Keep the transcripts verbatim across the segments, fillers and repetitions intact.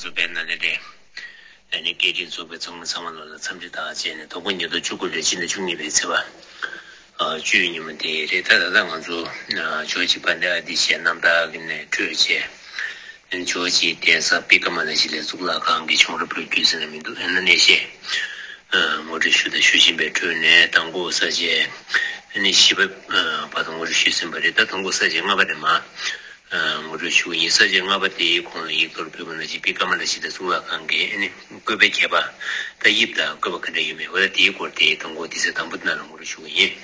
གཙོ་པའི་ན་ནི་རེད། ཨ་ནི་སྐད་འཕྲིན་ཚོགས་པའི་ཚོགས་མི་ཚང་མ་ལོ་ལ་འཚམས་འདྲི་དང་བཅས་ནས་དོ་དགོང་ཉིས་སྟོང་བཅུ་དགུ་ལོའི་ཕྱི་ཟླ་བཅུ་གཉིས་པའི་ཚེས་པ་བཅུ་ཡི་ཉིན་མོ་དེ་རེད། ད་ད་ལྟ་ང་ཚོ་ཇོ་ཇི་པཎྜི་ཏ་ཨ་ཏི་ཤའི་རྣམ་ཐར་གྱི་ནས་འཕྲོས་བྱས། ཇོ་ཇི་གདན་ས་པི་ཀ་མ་ལ་ཤི་ལའི་གཙུག་ལག་ཁང་གི་ཆུང་རབས་བོད་བརྒྱུད་ཟེར་ན་མི་འདུག་ཨ་ནི་གནས་བཤད་ངོ་སྤྲོད་ཞུ་དང་ཞུ་བཞིན་པའི་ཁྲོད་ནས་དང་པོ་ས་བཅད་ཨ་ནི་བཞི་པ་བར་དུ་ངོ་སྤྲོད་ཞུས་ཟིན་པ་རེད། ད་དང་པོ་ས་བཅད་ལྔ་པ་རེད་མ། ངོ་སྤྲོད་ཞུ་གི་ཡིན། ས་བཅད་ལྔ་པ་དེའི་ཁོངས་ལ་ཡིག་ཐོག་ཕུལ་བ་ནང་བཞིན་པི་ཀ་མ་ལ་ཤི་ལའི་གཙུག་ལག་ཁང་གི་ཨ་ནི་བཀོད་པའི་ཁྱད་པར། ད་དབྱིབས་དང་བཀོད་པ་ག་འདྲ་ཡོད་མེད། འོ་ད་དེའི་སྐོར་དེ་དང་པོ་དེ་ཚེ་དང་པོ་དེ་ནང་ལ་ངོ་སྤྲོད་ཞུ་གི་ཡིན།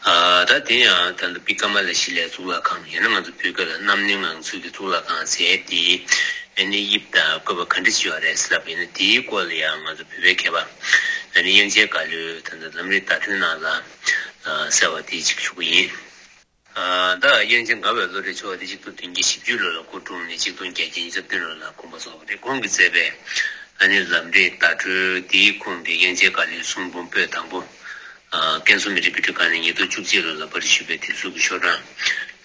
ཨ་ད་དེ་ཡང་ད་ལྟ་པི་ཀ་མ་ལ་ཤི་ལའི་གཙུག་ལག་ཁང་ཡང་ན་ང་ཚོ་བོད་སྐད་ལ་རྣམ་གནོན་ངང་ཚུལ་གྱི་གཙུག་ལག་ཁང་ཟེར་དེ་ཨ་ནི་དབྱིབས་དང་བཀོད་པ་ག་འདྲ་ཞིག་ཡོད་རེད་ཟེར་ལབ་པ་ཡིན་ན། དེའི་སྐོར་ལ་ཡང་ང་ཚོ་བོད་པའི་མཁས་པ་ཨ་ནི་དབྱངས་ཅན་དགའ་ལོས་ད་ལྟ་ལམ་རིམ་བརྡ་སྤྲོད་ནང་ལ་གསལ་བ་དེ་གཅིག་ཞུ་གི་ཡིན། ད་དབྱངས་ཅན་དགའ་བའི་བློ་གྲོས་ཆེ་བ་དེ་གཅིག་སྟོང་བདུན་བརྒྱ་བཞི་བཅུ་ལོ་ལ་སྐུ་འཁྲུངས་ནས་གཅིག་སྟོང་བརྒྱད་བརྒྱ་ཉི་ཤུ་རྩ་བདུན་ལོ་ལ་དགོངས་པ་རྫོགས་པ་རེད། ཁོང་གིས་མཛད་པའི་ཨ་ནི་ལམ་རིམ་བརྡ་སྤྲོད་དེའི་ཁོངས་ཀྱི་དབྱངས་ཅན་དགའ་ལོའི་གསུང་འབུམ་པོད་དང་པོ། ཀན་སུའུ་མི་རིགས་དཔེ་སྐྲུན་ཁང་ནས་ཉིས་སྟོང་བཅུ་གཅིག་ལོ་ལ་པར་ཞུས་པའི་དེབ་གཟུགས་ཀྱི་ཤོག་གྲངས་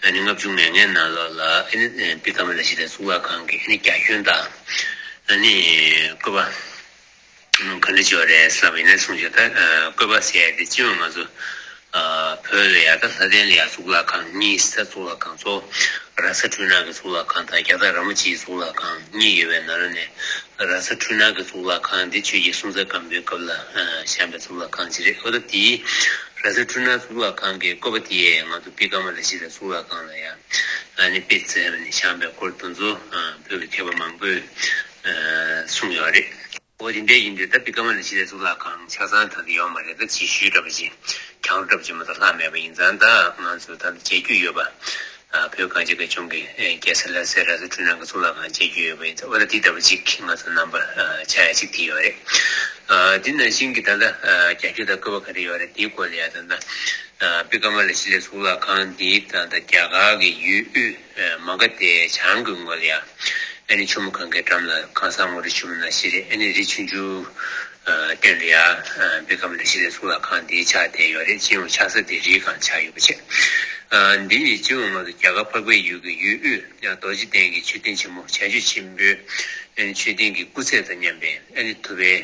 ཨ་ནི་ལྔ་བཅུ་ང་ལྔའི་ནང་ལོགས་ལ་ཨ་ནི་པི་ཀ་མ་ལ་ཤི་ལའི་གཙུག་ལག་ཁང་གི་ཨ་ནི་རྒྱ་ཁྱོན་དང་ཨ་ནི་བཀོད་པ། ག་འདྲ་བྱས་པ་རེད་ཟེར་བ་ཡིན་ན་གསུངས་བྱས། ད་བཀོད་པ་ཟེར་ཡ་དེ་སྤྱི་ཡོངས་ང་ཚོ་བོད་ལ་ཡ་ད་ལྷ་ལྡན་ལ་ཡ་གཙུག་ལག་ཁང་གཉིས་ས་གཙུག་ལག་ཁང་གཙོ་བོ་ར་ས་འཕྲུལ་སྣང་གི་གཙུག་ལག་ཁང་དང་རྒྱ་སྟག་ར་མོ་ཆེའི་གཙུག་ལག་ཁང་གཉིས་ཡོད་པའི་ནང་ལོགས་ནས་ར་ས་འཕྲུལ་སྣང་གི་གཙུག་ལག་ཁང་དེ་ཆོས་རྒྱལ་སྲོང་བཙན་སྒམ་པོའི་སྐབས་ལ་བཞེངས་པའི་གཙུག་ལག་ཁང་ཅིག་རེད། འོ་ད་དེའི་ར་ས་འཕྲུལ་སྣང་གཙུག་ལག་ཁང་གི་བཀོད་པ་དེ་ཡས་ང་ཚོ་པི་ཀ་མ་ལ་ཤི་ལའི་གཙུག་ལག་ཁང་ལ་ཡ་ཨ་ནི་དཔེ་བཙལ་བ་ནས་བཞེངས་པའི་སྐོར་དེ་ཚོ་བོད་ཀྱི་མཁས་པ་མང་པོས་གསུངས་ཡོད་རེད། འོ་དེ་འདྲ་ཡིན་དུས་ད་པི་ཀ་མ་ལ་ཤི་ལའི་གཙུག་ལག་ཁང་ཆ་ཚང་ད་དུ་ཡོད་མ་རེད། ད་རྗེས་ཤུལ་འདྲ་པོ་ཅིག་གྱང་རོ་འདྲ་པོ་ཅིག་མ་གཏོགས་ལྷག་མེད་པ་ཡིན་ཙང་། ད་ང་ཚོ་ད་མཇལ་རྒྱུ་ཡོད་པ། བོད་གངས་ཅན་གངས་ལྗོངས་ཀྱི་རྒྱལ་ས་ལྷ་སའི་ར་ས་འཕྲུལ་སྣང་གི་གཙུག་ལག་ཁང་མཇལ་རྒྱུ་ཡོད་པ་ཡིན་ཙང་། འོ་ད་དེ་ལྟ་བུ་ཅིག་ང་ཚོ་རྣམ་པ་ཆགས་ཡ་ཅིག་དེ་ཡོད་རེད། དེ་ནང་བཞིན་གྱི་ད་ལྟ་རྒྱ་ཁྱོན་དང་བཀོད་པ་ག་རེ་ཡོད་རེད། དེའི་སྐོར་ལ་ཡ་ད་ལྟ་པི་ཀ་མ་ལ་ཤི་ལའི་གཙུག་ལག་ཁང་འདི་ད་ལྟ་རྒྱ་གར་གྱི་ཡུལ་དབུས་མ་ག་དྷའི་བྱང་གི་ངོས་ལ་ཡ། ཨ་ནི་ཆུ་མོ་གངྒཱའི་འགྲམ་ལ་གང་ཟག་ངོ་སྤྲོད་ཞུ་བ་ནང་བཞིན་རེད། ཨ་ནི་རི་ཆུང་ཆུང་སྟེང་ལ་ཡ་པི་ཀ་མ་ལ་ཤི་ལའི་གཙུག་ལག་ཁང་འདི་ཆགས་བསྡད་ཡོད་རེད། སྤྱི་ཡོངས་ཆགས་ས་དེ་རིའི་སྒང་ཆགས་ཡོད་པ་བྱས། འདི་ཡི་སྤྱི་ཡོངས་ང་ཚོ་རྒྱ་གར་འཕགས་པའི་ཡུལ་གྱི་ཡུལ་དབུས་རྡོ་རྗེ་གདན་གྱི་མཆོད་རྟེན་ཆེན་མོ་བྱང་ཆུབ་ཆེན་པོའི་ཨ་ནི་མཆོད་རྟེན་གྱི་སྐུ་ཚད་དང་མཉམ་པའི་ཨ་ནི་ཐུབ་པའི་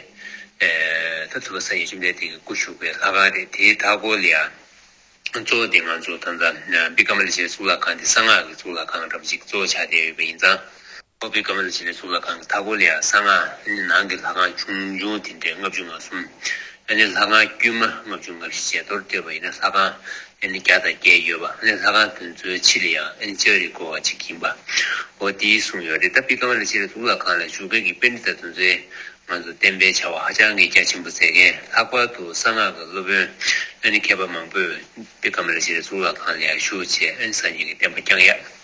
ད་ཐུབ་པ་སངས་རྒྱས་བཅོམ་ལྡན་འདས་ཀྱི་སྐུ་བཞུགས་པའི་ལྷ་ཁང་རེད། དེའི་མཐའ་སྐོར་ལ་ཡ། གཙོ་བོ་དེ་ང་ཚོ་ད་ལྟ་པི་ཀ་མ་ལ་ཤི་ལའི་གཙུག་ལག་ཁང་དེ་གསང་སྔགས་ཀྱི་གཙུག་ལག་ཁང་འདྲ་པོ་ཅིག་གཙོ་བོ་ཆགས་བསྡད་ཡོད་པ་ཡིན་ཙང་། ཨོ་པི་ཀ་མ་ལ་ཤི་ལའི་གཙུག་ལག་ཁང་གི་མཐའ་སྐོར་ལ་ཡང་གསང་སྔགས་ཨ་ནི་ནང་གི་ལྷ་ཁང་ཆུང་ཆུང་དེ་འདྲའི་ལྔ་བཅུ་ང་གསུམ། ཨ་ནི་ལྷ་ཁང་དཀྱུས་མ་ལྔ་བཅུ་ང་བཞི་བྱས་མདོར་བསྡུས་པ་ཡིན་ན་ལྷ་ཁང་ཨ་ནི་བརྒྱ་དང་བརྒྱད་ཡོད་པ། ཨ་ནི་ལྷ་ཁང་དེ་ཚོའི་ཕྱི་ལ་ཡང་ཨ་ནི་ལྕགས་རིས་བསྐོར་བ་ཅིག་ཡིན་པ། འོ་དེ་གསུངས་ཡོད་རེད། ད་པི་ཀ་མ་ལ་ཤི་ལའི་གཙུག་ལག་ཁང་ལ་བཞུགས་མཁན་གྱི་པཎྜི་ཏ་དེ་ཚོའི་ང་ཚོ་བསྟན་པའི་བྱ་བ་ཧ་ཅང་གི་རྒྱ་ཆེན་པོ་མཛད་མཁན། ལྷག་པར་དུ་གསང་སྔགས་ཀྱི་སློབ་དཔོན་ཨ་ནི་མཁས་པ་མང་པོས་པི་ཀ་མ་ལ་ཤི་ལའི་གཙུག་ལག་ཁང་ལ་ཡང་བཞུགས་བྱས་ཨ་ནི་སངས་རྒྱས་ཀྱི་བསྟན་པ་བསྐྱངས་ཡ།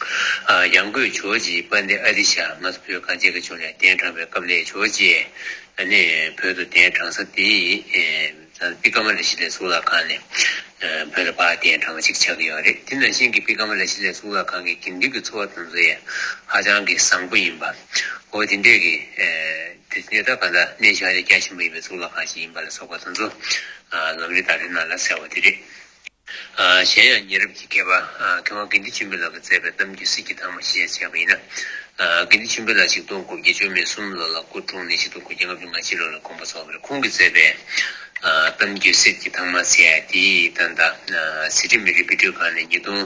ཡང་སྒོས་ཇོ་བོ་རྗེ་དཔལ་ལྡན་ཨ་ཏི་ཤ་ང་ཚོ་བོད་གངས་ཅན་གྱི་ལྗོངས་ལ་གདན་དྲངས་པའི་སྐབས་ལ་ཇོ་བོ་རྗེ་ཨ་ནི་བོད་དུ་གདན་དྲངས་ས་དེ་པི་ཀ་མ་ལ་ཤི་ལའི་གཙུག་ལག་ཁང་ནས་བོད་ལ་ཕར་གདན་དྲངས་པ་ཅིག་ཆགས་ཀྱི་ཡོད་རེད། དེ་ནང་བཞིན་གྱི་པི་ཀ་མ་ལ་ཤི་ལའི་གཙུག་ལག་ཁང་གི་དགེ་འདུན་གྱི་འཚོ་བ་དེ་ཚོ་ཡང་ཧ་ཅང་གི་བཟང་པོ་ཡིན་པ། འོ་དེ་འདྲས་ཀྱི་དེ་ནས་ད་ག་ད་གནས་ཤིང་ཧ་ཅང་རྒྱ་ཆེན་པོ་ཡིན་པའི་གཙུག་ལག་ཁང་ཞིག་ཡིན་པ་ལ་སོགས་པ་དེ་ཚོ་ལམ་རིམ་བརྡ་སྤྲོད་ནང་ལ་གསལ་བ་དེ་རེད། གཞན་ཡང་ཉེ་རབས་ཀྱི་མཁས་པ་མཁས་དབང་དགེ་འདུན་ཆོས་འཕེལ་ལགས་ཀྱིས་མཛད་པའི་གཏམ་རྒྱུད་གསེར་གྱི་ཐང་མ་ཞེས་བྱ་བ་ཡིན་ན། དགེ་འདུན་ཆོས་འཕེལ་ལགས་ཆིག་སྟོང་དགུ་བརྒྱ་བཅུ་མེད་གསུམ་ལོ་ལ་སྐུ་འཁྲུངས་ནས་ཆིག་སྟོང་དགུ་བརྒྱ་ལྔ་བཅུ་ང་གཅིག་ལོ་ལ་དགོངས་པ་རྫོགས་པ་རེད། ཁོང་གིས་མཛད་པའི་གཏམ་རྒྱུད་གསེར་གྱི་ཐང་མ་ཟེར་ཡ་དེ་ད་ལྟ་སི་ཁྲོན་མི་རིགས་དཔེ་སྐྲུན་ཁང་ནས་ཉིས་སྟོང་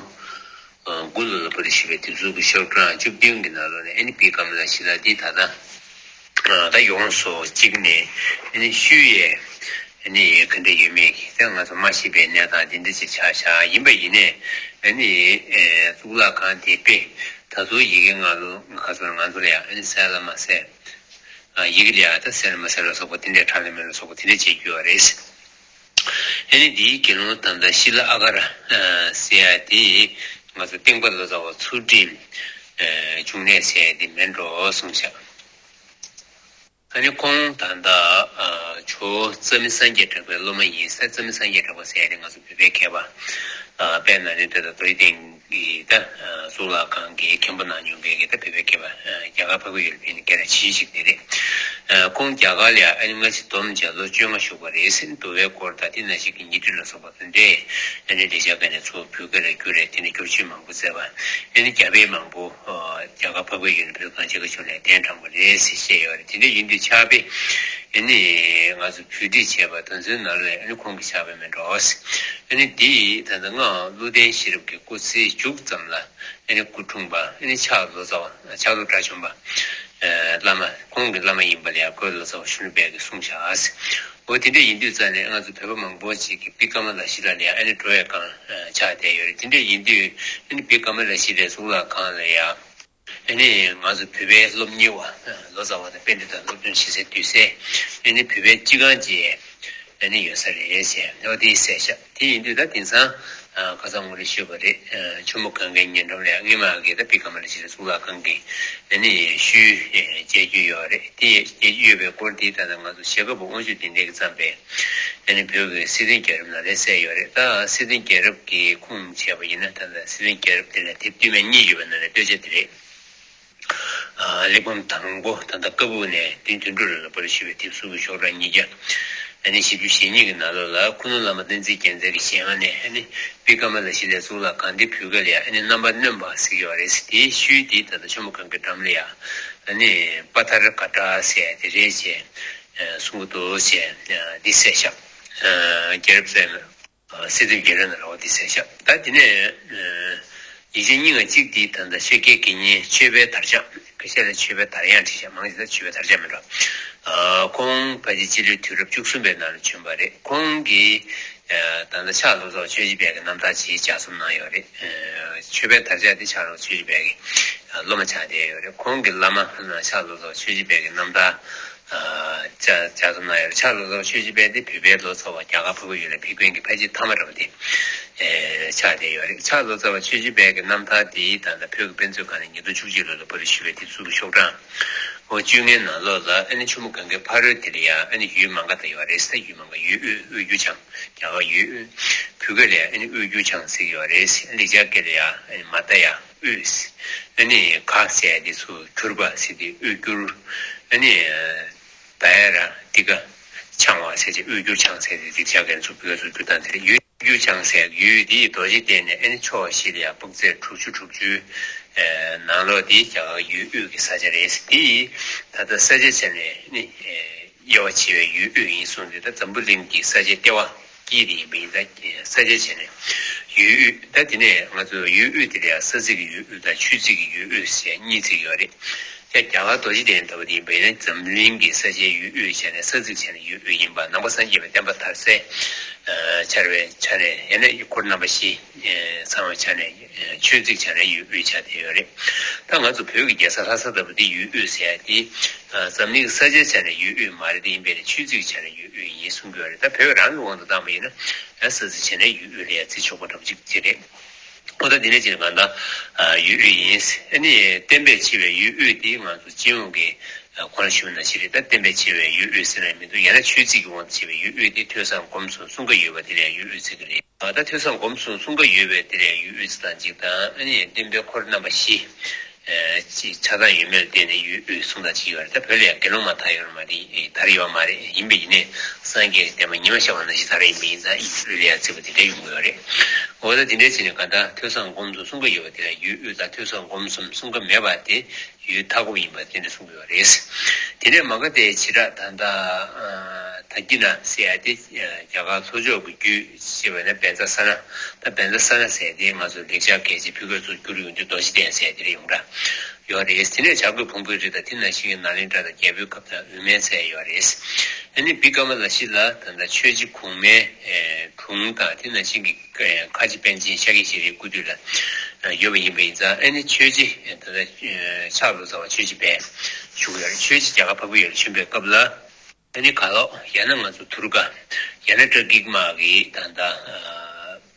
དགུ་ལོ་ལ་པར་ཞུས་པའི་དེབ་གཟུགས་ཀྱི་ཤོག་གྲངས་བཅུ་བདུན་གྱི་ནང་ལོགས་ནས་ཨ་ནི་པི་ཀ་མ་ལ་ཤི་ལ་འདི་ད་ལྟ་ད་ཡོངས་སུ་གཅིག་ནས་ཨ་ནི་ཤུལ་ཡས་ཨ་ནི་ག་འདྲ་ཡོད་མེད་ཀྱི་ད་ང་ཚོ་མ་ཤེས་པའི་གནས་སྟངས་འདི་འདྲ་ཅིག་ཆགས་བཞག་ཡིན་པ་ཡིན་ནའི་ཨ་ནི་གཙུག་ལག་ཁང་དེ་དཔེ་ད་ཚོ་ཡི་གེ་ང་ལོ་ང་ཚོ་ང་ཚོ་ལ་ཡང་ཨ་ནི་གསལ་ལ་མ་གསལ། ཡི་གེ་ལ་ཡང་ད་གསལ་ལ་མ་གསལ་ལ་སོགས་པ་དེ་འདྲའི་ཁྲ་ལ་མེ་ལ་སོགས་པ་དེ་འདྲ་བྱེད་རྒྱུ་ཡོད་རེད། ཨ་ནི་འདིའི་དགེ་སློང་ད་ལྟ་ཤི་ལ་ཨ་ག་ར་ཟེར་ཡ་དེ་ང་ཚོ་སྟེང་པ་ལོ་ཙཱ་བ་ཚུལ་ཁྲིམས་འབྱུང་གནས་ཟེར་ཡ་དེ་མིན་འགྲོ་གསུངས་བཞག་ཨ་ནི་ཁོང་ད་ལྟ་ཇོ་བོ་རྩ་མི་སངས་རྒྱས་གྲགས་པའི་སློབ་མ་ཡིན་ས། རྩ་མི་སངས་རྒྱས་གྲགས་པ་ཟེར་ཡ་དེ་ང་ཚོ་བོད་པའི་མཁས་པ་དཔལ་ནཱ་ལེནྡྲ་དང་རྡོ་རྗེ་གདན་གྱི་ད་གཙུག་ལག་ཁང་གི་མཁན་པོ་གནང་མྱོང་མཁན་གྱི་ད་བོད་པའི་མཁས་པ་རྒྱ་གར་འཕགས་པའི་ཡུལ་ཕེབས་ནས་སྐད་གྲགས་ཆེ་ཤོས་ཤིག་དེ་རེད། ཁོང་རྒྱ་གར་ལ་ཨ་ནི་སྔ་ཕྱི་བསྡོམས་བྱས་ལོ་བཅོ་ལྔ་བཞུགས་པ་རེད། འདུལ་བའི་སྐོར་དང་དེ་ནང་བཞིན་གྱི་ཉི་ཁྲི་ལ་སོགས་པ་དེ་འདྲས་ཨ་ནི་ལེགས་སྦྱར་སྐད་ནས་ཚུར་བོད་སྐད་ལ་བསྒྱུར་རེད། དེ་ནས་བསྒྱུར་བཅོས་མང་པོ་མཛད་པ། ཨ་ནི་རྒྱ་བོད་མང་པོ་རྒྱ་གར་འཕགས་པའི་ཡུལ་ནས་བོད་གངས་ཅན་གྱི་ལྗོངས་ལ་གདན་དྲངས་པ་རེད་ཟེར་བཤད་ཡོད་རེད། དེ་འདྲས་ཡིན་དུས་ཕྱག་དཔེ་ཨ་ནི་ང་ཚོ་བོད་ཁྲིད་བྱས་པ་དེ་ཚོའི་ནང་ལ་ཨ་ནི་ཁོང་གི་ཕྱག་དཔེ་མིན་འགྲོ། ཨ་ནི་དེ་ད་ལྟ་སྔགས་ཀླུ་ལྡན་ཤེས་རབ་ཀྱི་སྐུ་ཚེའི་མཇུག་ཙམ་ལ། ཨ་ནི་སྐུ་འཁྲུངས་པ་ཨ་ནི་ཕྱག་ལོ་ཙཱ་བ་ཕྱག་ལོ་དགྲ་བཅོམ་པ། ཨ་བླ་མ་ཁོང་གི་བླ་མ་ཡིན་པ་ལ་ཡང་ཁོའི་ལོ་ཙཱ་བ་ཤུ་ནུ་བེ་གིས་གསུངས་བཞག་འོ་དེ་འདྲ་ཡིན་དུས་ཙང་ནས་ང་ཚོ་བོད་པ་མང་པོ་ཅིག་གིས་བི་ཀ་མ་ལ་ཤཱི་ལ་ལ་ཡང་ཨ་ནི་འགྲོ་བའི་སྒང་ཆགས་བསྡད་ཡོད་རེད། དེ་འདྲ་ཡིན་དུས་ཨ་ནི་བི་ཀ་མ་ལ་ཤཱི་ལའི་གཙུག་ལག་ཁང་ལ་ཡང་། ཨ་ནི་ང་ཚོ་བོད་པའི་སློབ་གཉེར་བ་ལོ་ཙཱ་བ་དང་པཎྜི་ཏ་སློབ་སྟོན་བྱེད་སའི་དུས་སེ་ཨ་ནི་བོད་པའི་སྤྱི་ཁང་ཅིག་ཨ་ནི་ཡོད་ས་རེད་ཟེར་ཨོ་དེ་གསལ་བཤད། དེ་ཡིན་དུས་ད་དེང་སང་ཁ་སང་ངོ་རེ་ཞུས་པ་རེད། ཆུ་མོ་གངྒཱའི་ཉེ་འགྲམ་ལ་ཡང་སྔོན་མ་གི་ད་བི་ཀ་མ་ལ་ཤཱི་ལའི་གཙུག་ལག་ཁང་གི་ཨ་ནི་ཤུལ་མཇལ་རྒྱུ་ཡོད་རེད། དེ་མཇལ་རྒྱུ་ཡོད་པའི་སྐོར་དེ་ད་ལྟ་ང་ཚོ་ཞྭ་སྒབ་པ་དབང་ཕྱུག་དེ་འདྲས་ཀྱིས་བརྩམས་པའི་ཨ་ནི་བོད་ཀྱི་སི་ཏན་རྒྱལ་རབས་ནང་ལ་གསལ་ཡོད་རེད། ད་སི་ཏན་རྒྱལ་རབས་ཀྱི་ཁུངས་བྱས་པ་ཡིན་ན་ད་ལྟ་སི་ཏན་རྒྱལ་རབས་དེ་ལ་དེབ་བསྟུད་མའི་གཉིས་ཡོད་པའི་ནང་ནས་བསྟོད་ཆ་དེ་རེད། གླེགས་བམ་དང་པོ་ད་ལྟ་ཀ་པུ་ནས་ཏིན་དོན་གྲུབ་ལ་ལ་པར་ཞུ་བའི་དེབ་གསུམ་གྱི་ཤོག་གྲངས་ཉིས་བརྒྱ། ཨ་ནི་བཞི་བཅུ་ཞེ་གཉིས་ཀྱི་ནང་ལོགས་ལ་ཁུ་ནུ་བླ་མ་བསྟན་འཛིན་རྒྱལ་མཚན་གྱི་ཞལ་སྔ་ནས་ཨ་ནི་བི་ཀ་མ་ལ་ཤཱི་ལའི་གཙུག་ལག་ཁང་འདི་བོད་སྐད་ལ་ཡང་ཨ་ནི་རྣམ་པར་གནོན་པ་ཟེར་གྱི་ཡོད་རེད། དེའི་ཤུལ་དེ་ད་ལྟ་ཆུ་མོ་གངྒཱའི་འགྲམ་ལ་ཡང་ཨ་ནི་པ་ཐར་ཀ་ཏ་ཟེར་དེ་རེད་ཅེས་གསུང་གི་འདུག་ཅེས་འདི་གསལ་བཤད། རྒྱལ་རབས་གསལ་མོད། སྲིད་དོན་རྒྱལ་རབས་ནང་ལ་འོ་དེ་གསལ་བཤད། ད་དེ་ནས་ཡིག་ཆ་རྙིང་བ་གཅིག་དེ་ད་ལྟ་ཤཱཀྱའི་དགེ་བསྙེན་ཆོས་འཕེལ་དར་ལྕོག་ཁ་ཤས་ལ་ཆོས་འཕེལ་དར་དབྱངས་བྲིས་ཤག་མང་ཆེ་ད་ཆོས་འཕེལ་དར་ལྕོག་མིན་འགྲོ། ཁོང་ཕལ་ཆེར་སྤྱི་ལོའི་དུས་རབས་བཅུ་གསུམ་པའི་ནང་ལ་བྱོན་པ་རེད། ཁོང་གིས་ད་ལྟ་ཕྱག་ལོ་ཙཱ་བ་ཆོས་རྗེ་དཔལ་གྱི་རྣམ་ཐར་ཅིག་ལྗགས་རྩོམ་གནང་ཡོད་རེད། ཆོས་འཕེལ་དར་ལྕོག་དེ་ཕྱག་ལོ་ཙཱ་བ་ཆོས་རྗེ་དཔལ་གྱི་སློབ་མ་ཆགས་བསྡད་ཡོད་རེད། ཁོང་གི་བླ་མ་ཕྱག་ལོ་ཙཱ་བ་ཆོས་རྗེ་དཔལ་གྱི་རྣམ་ཐར། ལྗགས་ལྗགས་རྩོམ་གནང་ཡོད་རེད། ཕྱག་ལོ་ཙཱ་བ་ཆོས་རྗེ་དཔལ་དེ་བོད་པའི་ལོ་ཙཱ་བ་རྒྱ་གར་འཕགས་པའི་ཡུལ་ལ་ཕེབས་མཁན་གྱི་ཕལ་ཆེར་ཐ་མ་རེད་པ་དེ་ཆགས་བསྡད་ཡོད་རེད། ཕྱག་ལོ་ཙཱ་བ་ཆོས་རྗེ་དཔལ་གྱི་རྣམ་ཐར་དེ་ད་ལྟ་བོད་ཀྱི་དཔེ་མཛོད་ཁང་ནས་ཉིས་སྟོང་བཅུ་གཅིག་ལོ་ལ་པར་ཞུ་བའི་དེབ་གསུམ་གྱི་ཤོག་གྲངས་འོ་བཅོ་ལྔའི་ནང་ལོགས་ལ་ཨ་ནི་ཆུ་མོ་གངྒཱའི་ཕ་རོལ་དེ་ལ་ཡང་ཨ་ནི་ཡུལ་མང་ག་དང་ཡོད་རེད། ད་ཡུལ་མང་ག་ཡུལ་དབུས་དབུས་འགྱུར་བྱང་རྒྱ་གར་ཡུལ་དབུས། བོད་སྐད་ལ་ཡང་ཨ་ནི་དབུས་འགྱུར་བྱང་ཟེར་གྱི་ཡོད་རེད། ལེགས་སྦྱར་སྐད་ལ་ཡང་ཨ་ནི་མ་ད་ཡ། དབུས། ཨ་ནི་ག་ཟེར་དེ་ཚུར་གྱུར་པ་ཟེར་དེ་དབུས་འགྱུར། ཨ་ནི་ད་ཡ་ར་ཏི་ཀ་འཆང་བ་ཟེར་དེ་དབུས་འགྱུར་འཆང་ཟེར་དེ་དེ་ཆགས་མཁན་ཚོ་བོད་ཚོ་བསྒྱུར་སྟངས་དེ་རེད། ཡུལ་འགྱུར་འཆང་ཟེར་ཡུལ་དེ་རྡོ་རྗེ་གདན་ནས་ཨ་ནི་ཕྱོགས་བཞི་ལ་ཡ་དཔག་ཚད་དྲུག་ཅུ་དྲུག་ཅུའི་ནང་ལོགས་དེ་རྒྱ་གར་ཡུལ་དབུས་ཀྱི་ས་ཆ་རེད། དེ་ད་ལྟ་ས་ཆ་ཆ་ནས་ཨ་ནི། དབྱེ་བ་ཕྱེ་བའི་ཡུལ་དབུས་ཡིན་གསུངས་ཏེ་ད་འཛམ་བུ་གླིང་གི་ས་ཆའི་ལྟེ་བ་དཀྱིལ་དེ་ཡིན་པ་ཡིན། ད་ས་ཆ་བྱས་ནས་ཡུལ་དབུས། ད་དེ་ནས་ང་ཚོ་ཡུལ་དབུས་དེ་ལ་ཡང་ས་ཚིགས་ཀྱི་ཡུལ་དབུས་དང་ཆོས་ཚིགས་ཀྱི་ཡུལ་དབུས་ཟེར་གཉིས་ཚིག་ཡོད་རེད། ཡང་རྒྱ་གར་རྡོ་རྗེ་གདན་ལྟ་བུ་དེ་ཡིན་པ་ཡིན་ན་འཛམ་གླིང་གི་ས་ཆའི་ཡུལ་དབུས་བྱས་ནས་ས་ཚིགས་བྱས་ནས་ཡུལ་དབུས་ཡིན་པ། ནང་པ་སངས་རྒྱས་པའི་བསྟན་པ་དར་སའི་ཆར་བའི་ཆ་ནས་ཡང་ན་འཁོར་རྣམ་པ་བཞི་ཚང་བའི་ཆ་ནས་ཆོས་ཚིགས་བྱས་ནས་ཡུལ་དབུས་ཆགས་བསྡད་ཡོད་རེད། ད་ང་ཚོ་བོད་ཀྱི་རྒྱལ་ས་ལྷ་ས་ལྟ་བུ་དེ་ཡུལ་དབུས་ཟེར་ཡ་དེ། འཛམ་གླིང་གི་ས་ཆའི་ཆ་ནས་ཡུལ་དབུས་མ་རེད་དེ་ཡིན་པས་ན་ཆོས་ཚིགས་ཆ་ནས་ཡུལ་དབུས་ཡིན་གསུང་གི་ཡོད་རེད། ད་བོད་རང་གི་དབང་དུ་བཏང་པ་ཡིན་ན་ས་ཚིགས་ཆ་ནས་ཡུལ་དབུས་ལ་ཡ་བརྩི་ཆོག་པ་འདྲ་པོ་ཅིག་ཅིག་རེད། འོ་ད་འདི་ནས་ཅིག་གང་ལྟར་ཡུལ་དབུས་ཡིན། ཨ་ནི་གཏན་འབེབས་བྱས་པའི་ཡུལ་དབུས་དེ་ང་ཚོ་སྤྱི་ཡོངས་ཀྱི་གོང་ལ་ཞུས་པ་ནང་བཞིན་རེད། ད་གཏན་འབེབས་བྱས་པའི་ཡུལ་དབུས་ཟེར་ན་མི་འདུག་ཡང་ན་ཆོས་ཚིགས་ཀྱི་དབང་དུ་བྱས་པའི་ཡུལ་དབུས་དེ་ཐོས་བསམ་སྒོམ་གསུམ་གསུམ་ཀ་ཡོད་པ་དེ་ལ་ཡང་ཡུལ་དབུས་ཟེར་གི་རེད། ད་ཐོས་བསམ་སྒོམ་གསུམ་གསུམ་ཀ་ཡོད་པའི་དེ་ལ་ཡང་ཡུལ་དབུས་ཟེར་སྟངས་གཅིག་དང་། ཨ་ནི་སྟོན་པའི་འཁོར་རྣམ་པ་བཞི། ཨ་ཅིག་ཆགས་སྟངས་ཡོད་མེད་ལ་བལྟས་ནས་ཡུལ་དབུས་གསུང་སྟངས་གཅིག་ཡོད་རེད། ད་བོད་ལ་ཡང་དགེ་སློང་མ་དར་ཡོད་རེད་མ་རེད། དར་ཡོད་མ་རེད། ཡིན་པ་ཡིན་ནའི་སངས་རྒྱས་ཀྱི་བསྟན་པ་ཉི་མ་ཤར་བ་ནང་བཞིན་དར་ཡིན་པ་ཡིན་ཙང་ཡུལ་དབུས་ལ་ཡང་བརྩི་བ་དེ་འདྲ་ཡོང་གི་ཡོད་རེད། འོ་ད་དེ་འདྲ་བྱས་ནས་གང་ལྟར་ཐོས་བསམ་སྒོམ་གསུམ་གསུམ་ཀ་ཡོད་པ་དེ་ལ་ཡུལ་དབུས་དང་ཐོས་བསམ་སྒོམ་གསུམ་གསུམ་ཀ་མེད་པ་དེ། ཡུལ་མཐའ་འཁོབ་ཡིན་པ་དེ་འདྲ་གསུངས་ཡོད་རེད། དེ་ནས་མ་ག་དེ་བྱེ་བྲག་ད་ལྟ་ད་ཀི་ན་ཟེར་ཡ་དེ་རྒྱ་གར་ལྷོ་ཕྱོགས་ཀྱི་རྒྱུད་ཅེས་པ་ནི་བཛྲ་ས་ན། ད་བཛྲ་ས་ན་ཟེར་དེ་ང་ཚོ་ལེགས་སྦྱར་གལ་ཆེ་བོད་སྐད་ཚུར་བསྒྱུར་ཡོང་དུས་རྡོ་རྗེ་གདན་ཟེར་དེ་འདྲ་ཡོང་འདྲ་ཡོད་རེད། དེ་ནས་བྱ་རྒོད་ཕུང་པོའི་རི་དང་དེ་ནང་བཞིན་གྱི་ནཱ་ལེནྡྲ་དང་རྒྱལ་པོའི་ཁབ་དང་དབུ་མའི་ཚལ་ཡོད་རེད། ཨ་ནི་བི་ཀ་མ་ལ་ཤཱི་ལ་ད་ལྟ་ཆོས་རྗེ་གོང་མའི་དྲུང་དང་དེ་ནང་བཞིན་གྱི་ཁ་ཆེ་པཎ་ཆེན་ཤཱཀྱ་ཤྲཱི་ཡི་སྐུ་དུས་ལ་ཡོད་པ་ཡིན་པ་ཡིན་ཙང་། ཨ་ནི་ཆོས་རྗེ་ད་ལྟ་ཕྱག་ལོ་ཙཱ་བ་ཆོས་རྗེ་དཔལ་བཞུགས་ཡོད་རེད། ཆོས་རྗེ་རྒྱ་གར་འཕགས་པའི་ཡུལ་ལ་བྱོན་པའི་སྐབས་ལ། ཨ་ནི་ག་ལོག་ཡང་ན་ང་ཚོ་དུར་ཀ་ཡང་ན་པྲ་ཀིག་མ་གི་ད་ལྟ་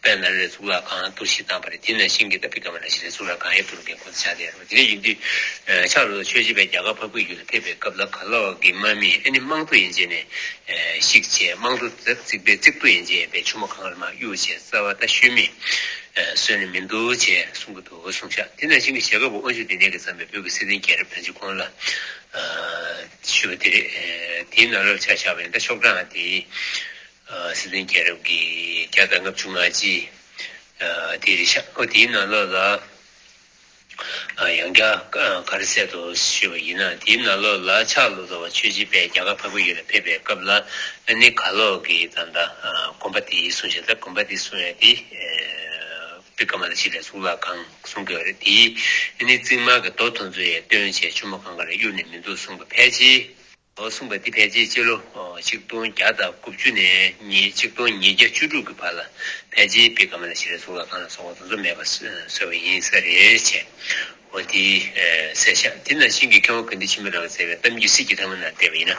དཔལ་ནཱ་ལེནྡྲའི་གཙུག་ལག་ཁང་གཏོར་བཤིག་བཏང་པ་རེད། དེ་ནང་བཞིན་གྱི་ད་བི་ཀ་མ་ལ་ཤཱི་ལའི་གཙུག་ལག་ཁང་ཡང་དུར་ཀའི་ཁོངས་སུ་ཆགས་བསྡད་ཡོད་རེད། དེ་འདྲ་ཡིན་དུས་ཕྱག་ལོ་ཙཱ་ཆོས་རྗེ་དཔལ་རྒྱ་གར་འཕགས་པའི་ཡུལ་ལ་ཕེབས་པའི་སྐབས་ལ་ག་ལོག་གི་དམག་མི་ཨ་ནི་དམངས་གཙོ་ཡན་ཆད་ནས་བཤིག་བྱས། དམངས་གཙོ་རྩིག་པའི་རྩིག་ཏོ་ཡན་ཆད་ཡིན་པའི་ཆུ་མོ་གངས་རི་མར་གཡུགས་བྱས། རྩ་བ་ད་ཤུལ་མེད་གསོན་ནི་མི་འདུག་ཅེས་གསུང་གི་འདུག་གསུངས་ཤག་དེ་ནང་བཞིན་གྱི་ཞྭ་སྒབ་པ་དབང་ཕྱུག་དེ་ནས་ཀྱི་བརྩམས་པའི་བོད་ཀྱི་སྲིད་དོན་རྒྱལ་རབས་ཕལ་ཆེར་ཁོང་ལ་ ཞུ་བ་དེ་རེད། དེའི་ནང་ལོགས་ཆ་བཞག་པ་ཡིན་ན་ཤོག་གྲངས་དེ་སྲིད་དོན་རྒྱལ་རབས་ཀྱི་བརྒྱ་དང་ལྔ་བཅུ་ང་གཅིག་དེ་རེད་ཤག་ཨོ་དེའི་ནང་ལོགས་ལ། ཡང་བསྐྱར་ག་རེ་གསལ་དུ་ཞུས་པ་ཡིན་ན། དེའི་ནང་ལོགས་ལ་ཕྱག་ལོ་ཙཱ་བ་ཆོས་རྗེ་དཔལ་རྒྱ་གར་འཕགས་པའི་ཡུལ་ལ་ཕེབས་པའི་སྐབས་ལ། ཨ་ནི་གར་ལོག་གི་ད་ལྟ་དགོན་པ་དེ་གསུངས་ཤག་ད་དགོན་པ་དེ་གསུང་ཡ་དེ་བི་ཀ་མ་ལ་ཤཱི་ལའི་གཙུག་ལག་ཁང་གསུང་གི་ཡོད་རེད། དེའི་ཨ་ནི་རྩིག་དམར་གྱི་རྡོ་དེ་ཚོ་ཡང་བཏོན་བྱས་ཆུ་མོ་གང་ག་རེ་གཡུགས་ནས་མི་འདུག་གསུངས་པ་ཕལ་ཆེར། ལོ་གསུངས་པ་འདི་ཕལ་ཆེར་སྤྱི་ལོ་ཆིག་སྟོང་བརྒྱ་དང་དགུ་བཅུ་ནས་ཉིས་ཆིག་སྟོང་ཉིས་བརྒྱ་བཅུ་དྲུག་གི་བར་ལ་ཕལ་ཆེར་བི་ཀ་མ་ལ་ཤཱི་ལའི་གཙུག་ལག་ཁང་ལ་སོགས་པ་དེ་ཚོ་མེད་པ་བཟོས་པ་ཡིན་ས་རེད་བྱས། འོ་དེ་གསལ་བཞག་དེ་ནང་བཞིན་གྱི་མཁས་དབང་དགེ་འདུན་ཆོས་འཕེལ་རང་གིས་མཛད་པའི་གཏམ་རྒྱུད་སྲིད་ཀྱི་ཐང་མའི་ནང་བལྟས་པ་ཡིན་ན།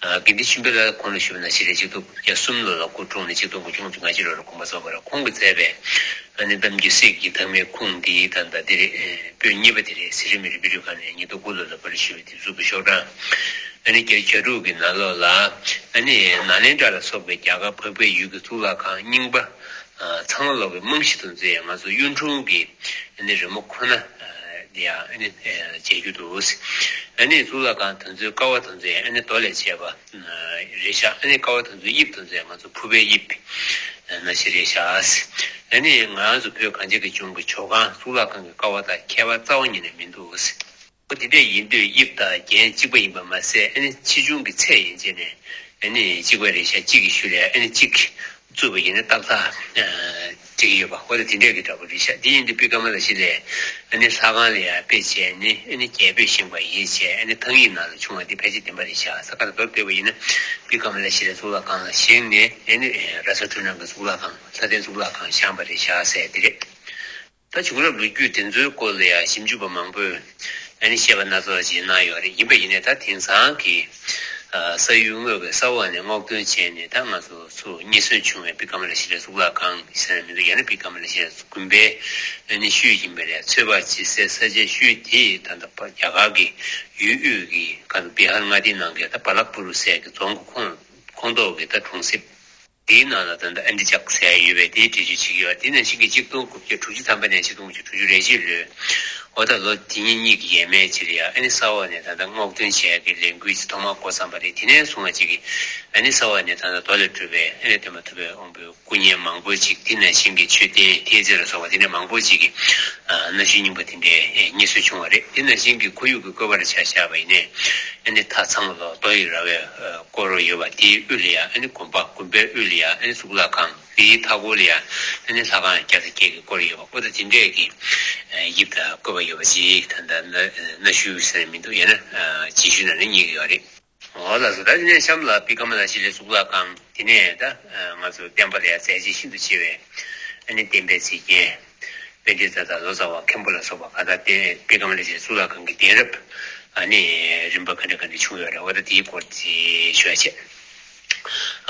དགེ་འདུན་ཆོས་འཕེལ་ལ་ཁོང་ལ་ཞུས་པ་ན་ཕྱི་ལོ་ཆིག་སྟོང་དགུ་བརྒྱ་གསུམ་ལོ་ལ་སྐུ་འཁྲུངས་ནས་ཆིག་སྟོང་དགུ་བརྒྱ་ལྔ་བཅུ་ང་གཅིག་ལོ་ལ་དགོངས་པ་རྫོགས་པ་རེད། ཁོང་གིས་མཛད་པའི་ཨ་ནི་གཏམ་རྒྱུད་སྲིད་ཀྱི་ཐང་མའི་ཁུངས་འདི་ད་ལྟ་འདི་རེད། པོད་གཉིས་པ་དེ་རེད། གཟི་རིལ་མི་རིལ་པོ་ཏི་རུ་ཁང་ནས་ཉིས་སྟོང་དགུ་ལོ་ལ་པར་ཞུས་པའི་དེབ་གཟུགས་ཀྱི་ཤོག་གྲངས། ཨ་ནི་བརྒྱད་ཅུ་གྱ་དྲུག་གི་ནང་ལོགས་ལ་ཨ་ནི་ནཱ་ལེནྡྲ་ལ་སོགས་པའི་རྒྱ་གར་འཕགས་པའི་ཡུལ་གྱི་གཙུག་ལག་ཁང་རྙིང་པ་ཚང་ལོག་གི་རྨང་གཞི་དེ་ཚོ་ཡང་ང་ཚོ་གཡུང་དྲུང་གི་ཨ་ནི་རི་མོ་ཁོ་ན་ཡང་ཨ་ནི་མཇལ་རྒྱུ་འདུག་ཨ་ནི་གཙུག་ལག་ཁང་དེ་ཚོའི་ཀ་བ་དེ་ཚོ་ཡང་ཨ་ནི་རྡོ་ལས་བྱས་པ་རེད་ཤག་ཨ་ནི་ཀ་བ་དེ་ཚོའི་དབྱིབས་དེ་ཚོ་ཡང་ང་ཚོ་ཕུར་པའི་དབྱིབས་ནང་བཞིན་རེད་ཤག་ཨ་ནི་ང་ཚོ་བོད་གངས་ཅན་གྱི་ལྗོངས་ཀྱི་ཇོ་ཁང་གཙུག་ལག་ཁང་གི་ཀ་བ་དང་ཁྱད་པར་རྩ་བ་ཉིད་ནས་མི་འདུག་འོ་དེ་འདྲ་ཡིན་དུས་དབྱིབས་དང་རྒྱན་གཅིག་པ་ཡིན་པ་མ་ཟད་ཨ་ནི་ཆེ་ཆུང་གི་ཚད་ཡན་ཆད་ནས་ཨ་ནི་གཅིག་པ་རེད་ཤག་གཅིག་གི་ཤུལ་ལས་ཨ་ནི་གཅིག་བཙུགས་པ་ཡིན་ན་ཏག་ཏག་འགྲིག་གི་ཡོད་པ། འོ་ད་དེ་འདྲས་ཀྱི་འདྲ་པོ་རེད་ཤག་དེ་ཡིན་དུས་བི་ཀ་མ་ལ་ཤཱི་ལའི་ཨ་ནི་ལྷ་ཁང་ལ་ཡང་དཔེ་བྱས་ནས་ཨ་ནི་རྒྱལ་པོས་བཞེངས་པ་ཡིན་ཞེས་ཨ་ནི་ཐང་ཡིག་ནང་ལ་བྱུང་བ་འདི་ཕལ་ཆེར་བདེན་པ་རེད་ཤག་ས་ཁ་ལ་མདོར་བསྡུས་པ་ཡིན་ན་བི་ཀ་མ་ལ་ཤཱི་ལའི་གཙུག་ལག་ཁང་ལ་བཞེངས་ནས་ཨ་ནི་ར་ས་འཕྲུལ་སྣང་གི་གཙུག་ལག་ཁང་ལྷ་ལྡན་གཙུག་ལག་ཁང་བཞེངས་པ་རེད་ཤག་ཟེར་དེ་རེད། ད་བྱུང་རབས་ལོ་རྒྱུས་དེ་ཚོའི་སྐོར་ལ་ཡང་ཞིབ་འཇུག་པ་མང་པོས་ཨ་ནི་བཤད་པ་སྣ་ཚོགས་ཅིག་གནང་ཡོད་རེད། ཡིན་པ་ཡིན་ནའི་ད་དེང་སང་གི་ས་ཡུལ་དངོས་ཀྱི་ས་འོག་ནས་སྔོག་འདོན་བྱས་ནས་ད་ང་ཚོ་ཚུར་རྙེད་སོན་བྱུང་བའི་བི་ཀ་མ་ལ་ཤཱི་ལའི་གཙུག་ལག་ཁང་ཟེར་ན་མི་འདུག་ཡང་ན་བི་ཀ་མ་ལ་ཤཱི་ལའི་དགོན་པའི་ཨ་ནི་ཤུལ་ཡིན་པ་རེད། ཚོད་དཔག་བྱེད་སའི་ས་ཆའི་ཤུལ་དེ་ད་ལྟ་རྒྱ་གར་གྱི་ཡུལ་དབུས་ཀྱི་ག་ཚོད་བི་ཧར་མངའ་སྡེའི་ནང་གི་ད་བ་ལག་པུ་རུ་ཟེར་གྱི་རྫོང་གི་ཁོངས་ཁོངས་གཏོགས་ཀྱི་ད་གྲོང་གསེབ། དེའི་ནང་ལ་ད་ལྟ་ཨན་ཏི་ཅག་ཟེར་ཡོད་པས་དེའི་འགྲེལ་བརྗོད་བྱེད་ཀྱི་ཡོད། དེ་ནང་བཞིན་གྱི་ཆིག་སྟོང་དགུ་བརྒྱ་དྲུག་ཅུ་ཐམ་པ་ནས་ཆིག་སྟོང་དགུ་བརྒྱ་དྲུག་ཅུ་རེ་གཅིག་ལོའི་འོ་ད་ལོ་དེ་ཉིད་གཉིས་ཀྱི་ཡས་མས་ཕྱིར་ཡང་ཨ་ནི་ས་འོག་ནས་ད་ལྟ་སྔོག་འདོན་བྱས་ཀྱི་ལས་འགུལ་ཅིག་ཐོག་མར་འགོ་བརྩམས་པ་རེད། དེ་ནས་བཟུང་བ་ཅིག་གིས་ཨ་ནི་ས་འོག་ནས་ད་ལྟ་རྡོ་ལས་གྲུབ་པའི་ཨ་ནི་སྟོན་པ་ཐུབ་པའི་དབང་པོའི་སྐུ་བརྙན་མང་པོ་ཅིག་དེ་ནང་བཞིན་གྱི་མཆོད་རྟེན་ཐེལ་ཙེ་ལ་སོགས་པ་དེ་འདྲ་མང་པོ་ཅིག་གི་གནའ་ཤུལ་རྙིང་པ་དེ་འདྲའི་རྙེད་སོན་བྱུང་བ་རེད། དེ་ནང་བཞིན་གྱི་ཁོར་ཡུག་གི་བཀོད་པར་ཆ་བཞག་པ་ཡིན་ནའི་ཨ་ནི་མཐའ་ཚང་ལོ་རྡོ་ཡི་ར་བས་བསྐོར་ཡོད་པ་དེའི་དབུས་ལ་ཡང་ཨ་ནི་དགོན་པ། དགོན་པའི་དབུས་ལ་ཡང་ཨ་ནི་གཙུག་ལག་ཁང་། དེའི་མཐའ་སྐོར་ལ་ཡང་ཨ་ནི་ལྷ་ཁང་བརྒྱ་དང་བརྒྱད་ཀྱིས་བསྐོར་ཡོད་པ། འོ་ད་དེ་འདྲས་ཀྱི་དབྱིབས་དང་བཀོད་པ་ཡོད་པ་ཅིག་ད་ལྟ་གནའ་ཤུལ་ཟེར་ན་མི་འདུག་ཡང་ན་རྗེས་ཤུལ་ནང་ནས་རྙེད་ཀྱི་ཡོད་རེད། འོ་ལགས་སོ། ད་དེ་ནས་གཤམ་ལ་བི་ཀ་མ་ལ་ཤཱི་ལའི་གཙུག་ལག་ཁང་དེ་ནས་ད་ང་ཚོ་བསྟན་པ་ལ་ཡང་མཛད་རྗེས་ཤིན་ཏུ་ཆེ་བའི་ཨ་ནི་བསྟན་པའི་གཟིགས་རྒྱན་པཎྜི་ཏ་དང་ལོ་ཙཱ་བ་མཁན་པོ་ལ་སོགས་པ་ག་ད་བསྟན་བི་ཀ་མ་ལ་ཤཱི་ལའི་གཙུག་ལག་ཁང་གི་གདན་རབས་ཨ་ནི་རིམ་པ་ག་འདྲ་ག་འདྲ་བྱུང་ཡོད་རེད། འོ་ད་དེའི་སྐོར་དེ་ཞུ་ཡ་བྱས།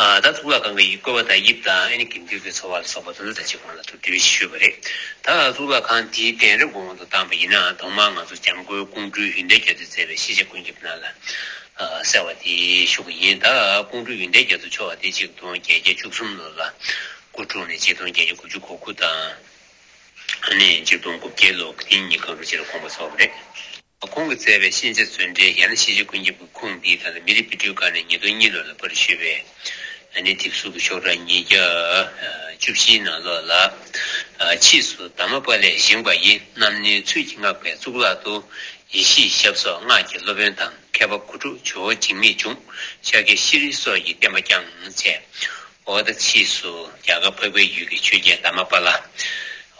ཨ་ད་གཙུག་ལག་ཁང་གི་བཀོད་པ་དང་དབྱིབས་དང་ཨ་ནི་དགེ་འདུན་གྱི་འཚོ་བ་ལ་སོགས་པ་དེ་ཚོ་ད་ཅི་གོང་ལ་ཐུགས་འདུན་ཞུས་པ་རེད། ད་གཙུག་ལག་ཁང་དེའི་གདན་རབས་ཀྱི་དབང་དུ་བཏང་པ་ཡིན་ན་ཐོག་མར་ང་ཚོ་འཇམ་མགོན་ཀོང་སྤྲུལ་ཡོན་ཏན་རྒྱ་མཚོས་མཛད་པའི་ཤེས་བྱ་ཀུན་ཁྱབ་ནང་ལ་གསལ་བ་དེ་ཞུ་གི་ཡིན། ད་ཀོང་སྤྲུལ་ཡོན་ཏན་རྒྱ་མཚོ་མཆོག་དེ་ཆིག་སྟོང་བརྒྱད་བརྒྱ་བཅུ་གསུམ་ལོ་ལ་སྐུ་འཁྲུངས་ནས་ཆིག་སྟོང་བརྒྱད་བརྒྱ་དགུ་བཅུ་གོ་དགུ་དང་ཨ་ནི་ཆིག་སྟོང་དགུ་བརྒྱ་ལོ་དེ་གཉིས་གང་རུང་ཅིག་ལ་དགོངས་པ་རྫོགས་པ་རེད། ཁོང་གིས་མཛད་པའི་ཤེས་བྱ་མཛོད་འགྲེལ་ཡང་ན་ཤེས་བྱ་ཀུན་ཁྱབ་ཀྱི་ཁུངས་འདི་ད་ལྟ་མི་རིགས་དཔེ་སྐྲུན་ཁང་ནས་ཉིས་སྟོང་གཉིས་ལོ་ལ་པར་ཞུས་པའི་ཨ་ནི་དེབ་གཟུགས་ཀྱི་ཤོག་གྲངས་ཉིས་བརྒྱ་བཅུ་བཞིའི་ནང་ལོགས་ལ། ཕྱིས་སུ་དྷརྨ་པཱ་ལས་བཞེངས་པ་ཡི་རྣམ་གནོན་ཚུལ་གྱིས་བསྔགས་པའི་གཙུག་ལག་ཏུ་ཡེ་ཤེས་ཞབས་སོགས་སྔགས་ཀྱི་སློབ་དཔོན་དང་མཁས་པ་དགུ་ཕྲུག་ཇོ་བོ་འཇིགས་མེད་འབྱུང་། ཤཱཀྱ་ཤྲཱི་སོགས་ཀྱིས་བསྟན་པ་བསྐྱངས་བཅས། འོ་ད་ཕྱིས་སུ་རྒྱ་གར་འཕགས་པའི་ཡུལ་གྱི་ཆོས་རྒྱལ་དྷརྨ་པཱ་ལ།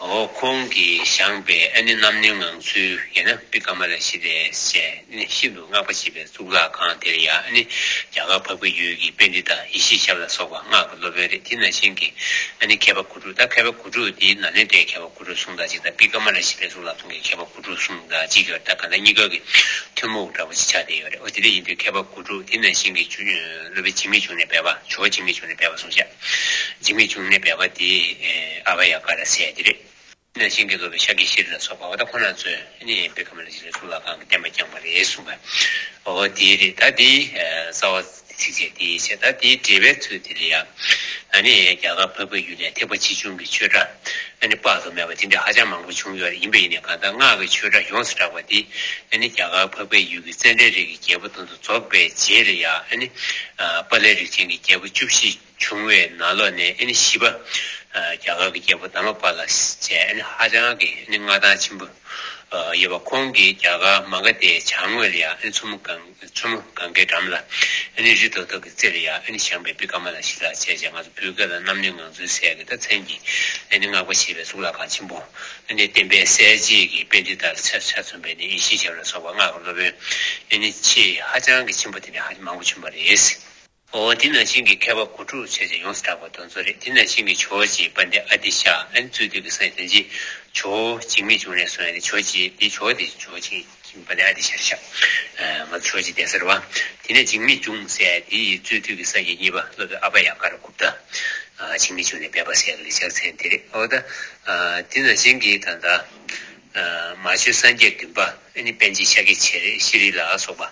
འོ་ཁོང་གིས་བཞེངས་པའི་ཨ་ནི་རྣམ་གནོན་ངང་ཚུལ་ཡང་ན་བི་ཀ་མ་ལ་ཤཱི་ལའི་ཞེས་ནི་ཤིན་ཏུ་བསྔགས་པ་བྱེད་པའི་གཙུག་ལག་ཁང་དེར་ཡང་ཨ་ནི་རྒྱ་གར་འཕགས་པའི་ཡུལ་གྱི་པཎྜི་ཏ་ཡེ་ཤེས་ཞབས་ལ་སོགས་པ་སྔགས་ཀྱི་སློབ་དཔོན་རེད། དེ་ནང་བཞིན་གྱི་ཨ་ནི་མཁས་པ་དགུ་ཕྲུག་ད་མཁས་པ་དགུ་ཕྲུག་དེ་ནཱ་ལེནྡྲའི་མཁས་པ་དགུ་ཕྲུག་གསུམ་དང་གཅིག་དང་བི་ཀ་མ་ལ་ཤཱི་ལའི་གཙུག་ལག་ཁང་གི་མཁས་པ་དགུ་ཕྲུག་གསུམ་དང་གཅིག་ཡོད། ད་གང་ལྟར་གཉིས་ཀ་གི་ཐུན་མོང་འདྲ་པོ་ཞིག་ཆགས་བསྡད་ཡོད་རེད། འོ་དེ་འདྲ་ཡིན་དུས་མཁས་པ་དགུ་ཕྲུག་དེ་ནང་བཞིན་གྱི་ཆུ་སློབ་དཔོན་འཇིགས་མེད་འབྱུང་གནས་སྦས་པ། ཇོ་བོ་འཇིགས་མེད་འབྱུང་གནས་སྦས་པ་གསུངས་ཤག་འཇིགས་མེད་འབྱུང་གནས་སྦས་པ་དེ་ཨ་བྷ་ཡ་ཀ་ར་ཟེར་ཡ་དེ་རེད། དེ་ནང་བཞིན་གྱི་སློབ་དཔོན་ཤཱཀྱ་ཤྲཱི་ལ་སོགས་པ་འོ་ད་ཁོ་རང་ཚོས་ནི་བི་ཀ་མ་ལ་ཤཱི་ལའི་གཙུག་ལག་ཁང་གི་བསྟན་པ་བསྐྱངས་པ་རེད་གསུངས་པ། འོ་དེ་རེད། ད་དེ་རྩ་བ་ཚིགས་བཅད་དེ་བྱས། ད་དེའི་འགྲེལ་པའི་ཚུལ་དེ་ལ་ཡང་ ཨ་ནི་རྒྱ་གར་འཕགས་པའི་ཡུལ་ནས་ཐེག་པ་ཆེ་ཆུང་གི་ཆོས་གྲྭ་ཨ་ནི་དཔག་ཏུ་མེད་པ་དེ་འདྲ་ཧ་ཅང་མང་པོ་བྱུང་ཡོད་རེད། ཡིན་པ་ཡིན་ནའི་གང་ལྟར་སྔགས་ཀྱི་ཆོས་གྲྭ་ཡོངས་སུ་གྲགས་པ་འདི་ཨ་ནི་རྒྱ་གར་འཕགས་པའི་ཡུལ་གྱི་ཙནྡྲ་རི་གི་རྒྱལ་པོ་དེ་ཚོ་རྫོགས་པའི་རྗེས་ལ་ཡང་ཨ་ནི་ཨ་དཔལ་ལྡན་རིགས་ཆེན་གྱི་རྒྱལ་པོ་བཅུ་བཞི་བྱུང་བའི་ནང་ལོགས་ནས་ཨ་ནི་བཞི་པ་ཨ་རྒྱ་གར་གྱི་རྒྱལ་པོ་དྷརྨ་པཱ་ལ་བྱས། ཨ་ནི་ཧ་ཅང་གི་ཨ་ནི་མངའ་ཐང་ཆེན་པོ་ཨ་ཡོད་པ། ཁོང་གིས་རྒྱ་གར་མ་ག་དྷའི་བྱང་ངོས་ལ་ཡང་ཨ་ནི་མཚོ་མོ་གངས་མཚོ་མོ་གངྒཱའི་འགྲམ་ལ་ཨ་ནི་རི་རྡོག་རྡོག་གི་རྩེ་ལ་ཡང་ཨ་ནི་བཞེངས་པའི་བི་ཀ་མ་ལ་ཤི་ལ་བྱས་བྱས་ང་ཚོ་བོད་སྐད་ལ་རྣམ་གནོན་ངང་ཚུལ་ཟེར་གི་ད་མཚན་གྱི་ཨ་ནི་སྔགས་པ་ཞེས་པའི་གཙུག་ལག་ཁང་ཆེན་པོ་ཨ་ནི་བསྟན་པའི་གསལ་བྱེད་ཀྱི་པཎྜི་ཏ་ལ་ཆ་ཆ་མཚོན་པའི་ནི་ཡེ་ཤེས་བྱ་བར་སོགས་པ་སྔགས་ཀྱི་སློབ་དཔོན་ཨ་ནི་ཆེས་ཧ་ཅང་གི་ཆེན་པོ་དེ་འདྲ་ཧ་ཅང་མང་པོ་བྱུང་བ་རེད། འོ་དེ་ནང་བཞིན་གྱི་མཁས་པ་དགུ་ཕྲུག་བྱས་ཏེ་ཡོངས་སུ་གྲགས་པ་དེ་ཚོ་རེད། དེ་ནང་བཞིན་གྱི་ཇོ་བོ་རྗེ་དཔལ་ལྡན་ཨ་ཏི་ཤ་ཨ་ནི་རྩོད་དུས་ཀྱི་ས་ཡ་དེ་རྗེ་ཇོ་བོ་འཇིགས་མེད་འབྱུང་གནས་གསུངས་ཡ་དེ་ཇོ་བོ་རྗེ་དེ་ཇོ་བོ་དེ་ཇོ་བོ་རྗེ་དཔལ་ལྡན་ཨ་ཏི་ཤ་རེད་ཤག་ང་ཚོ་ཇོ་བོ་རྗེ་གདན་ས་རེད་བ། དེ་ནས་འཇིགས་མེད་འབྱུང་ཟེར་ཡ་དེ་ཡི་རྩོད་དུས་ཀྱི་ས་ཡ་གཉིས་པ་སློབ་དཔོན་ཨ་བྷ་ཡ་ཀ་ར་གུཔ་ཏ་འཇིགས་མེད་འབྱུང་གནས་སྦས་པ་ཟེར་ཡ་གི་ལེགས་སྦྱར་མཚན་དེ་རེད། འོ་ད་དེ་ནང་བཞིན་གྱི་ད་ལྟ། མ་བཅོས་སངས་རྒྱས་བདུན་པ་ཨ་ནི་པཎ་ཆེན་ཤཱཀྱ་ཤྲཱི་ལ་སོགས་པ་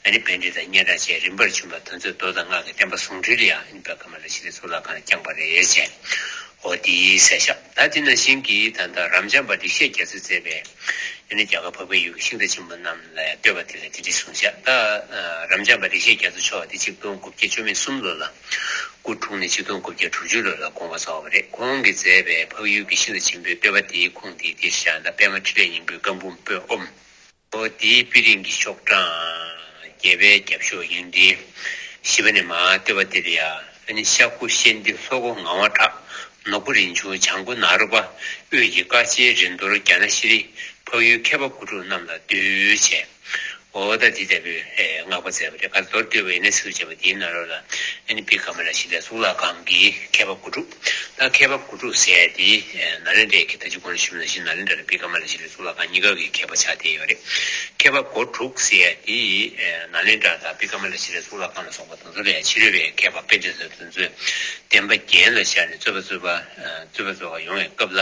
ཨ་ནི་པཎྜི་ཏ་སྙན་གྲགས་ཅན་རིམ་པར་བྱོན་པ་དེ་ཚོས་མདོ་དང་སྔགས་ཀྱི་བསྟན་པ་ཟུང་འབྲེལ་ལ་ཡང་ཨ་ནི་བི་ཀ་མ་ལ་ཤཱི་ལའི་གཙུག་ལག་ཁང་ལ་བསྐྱངས་པ་རེད་ཅེས། འོ་དེའི་གསལ་བཤད། ད་དེ་ནང་བཞིན་གྱི་ད་ལྟ་རབ་འབྱམས་པ་རིག་ཤེས་རྒྱ་མཚོས་མཛད་པའི་ཨ་ནི་རྒྱ་གར་འཕགས་པའི་ཡུལ་གྱི་ཤིང་རྟ་ཆེན་པོ་རྣམས་ལ་ཡང་བསྟོད་པ་དེ་ལ་དེ་འདྲ་གསུངས་བཞག་ད་རབ་འབྱམས་པ་རིག་ཤེས་རྒྱ་མཚོ་མཆོག་དེ་ཆིག་སྟོང་དགུ་བརྒྱ་བཅུ་མེད་གསུམ་ལོ་ལ། སྐུ་འཁྲུངས་ནས་ཆིག་སྟོང་དགུ་བརྒྱ་དྲུག་ཅུ་ལོ་ལ་དགོངས་པ་རྫོགས་པ་རེད། ཁོང་གིས་མཛད་པའི་འཕགས་ཡུལ་གྱི་ཤིང་རྟ་ཆེན་པོའི་བསྟོད་པ་དེའི་ཁུངས་དེ་འདིར་བཞག་ན། པདྨ་འཕྲིན་ལས་སྙིང་པོའི་བཀའ་འབུམ་པོད་ཨོམ། འོ་དེའི་དཔེ་རིང་གི་ཤོག་གྲངས་བརྒྱད་པའི་རྒྱབ་ཤོག་ཡིན་ཏེ། བཞི་པ་ནས་མར་བསྟོད་པ་འདིར་ཡ། ཨ་ནི་ཤ་ཁུ་ཤ་འདི་ལྷོ་སྒོ་ངག་དབང་གྲགས། ནོར་བུ་རིན་ཆུང་བྱང་སྒོ་ནཱ་རོ་པ། དབུས་ཀྱི་ཀ་ཆེན་རིན་རྡོར་རྒྱ་ནག་ཤྲཱི། འཕགས་ཡུལ་མཁས་པ་དགུ་ཕྲུག་རྣམས་ལ་འདུད་བྱས། འོ་ད་འདི་ལྟ་བུའི་ཨེ་བསྔགས་པ་མཛད་པ་རེད། ག་མདོར་བསྡུས་པ་ཡིན་ན་ཚིག་བཅད་པ་འདིའི་ནང་ལོགས་ལ་ཨ་ནི་བི་ཀ་མ་ལ་ཤཱི་ལའི་གཙུག་ལག་ཁང་གི་མཁས་པ་དགུ་ཕྲུག་ད་མཁས་པ་དགུ་ཕྲུག་ཟེར་ཡ་དེ་ཨེ་ནཱ་ལེནྡྲའི་གི་ད་ཅི་གོང་ལ་ཞུས་པ་ནང་བཞིན་ནཱ་ལེནྡྲ་དང་བི་ཀ་མ་ལ་ཤཱི་ལའི་གཙུག་ལག་ཁང་གཉིས་ཀ་གི་མཁས་པ་ཆགས་བསྡད་ཡོད་རེད། མཁས་པ་སྒོ་དྲུག་ཟེར་ཡ་དེ་ཨེ་ནཱ་ལེནྡྲ་དང་བི་ཀ་མ་ལ་ཤཱི་ལའི་གཙུག་ལག་ཁང་ལ་སོགས་པ་དེ་ཚོ་ལ་ཡ་ཕྱི་རོལ་པའི་མཁས་པ་པཎྜི་ཏ་དེ་ཚོས་བསྟན་པ་རྒྱན་ལ་བཞག་ནས་རྩོད་པ་རྩོད་པ་རྩོད་པ་རྩོད་པ་ཡོང་བའི་སྐབས་ལ་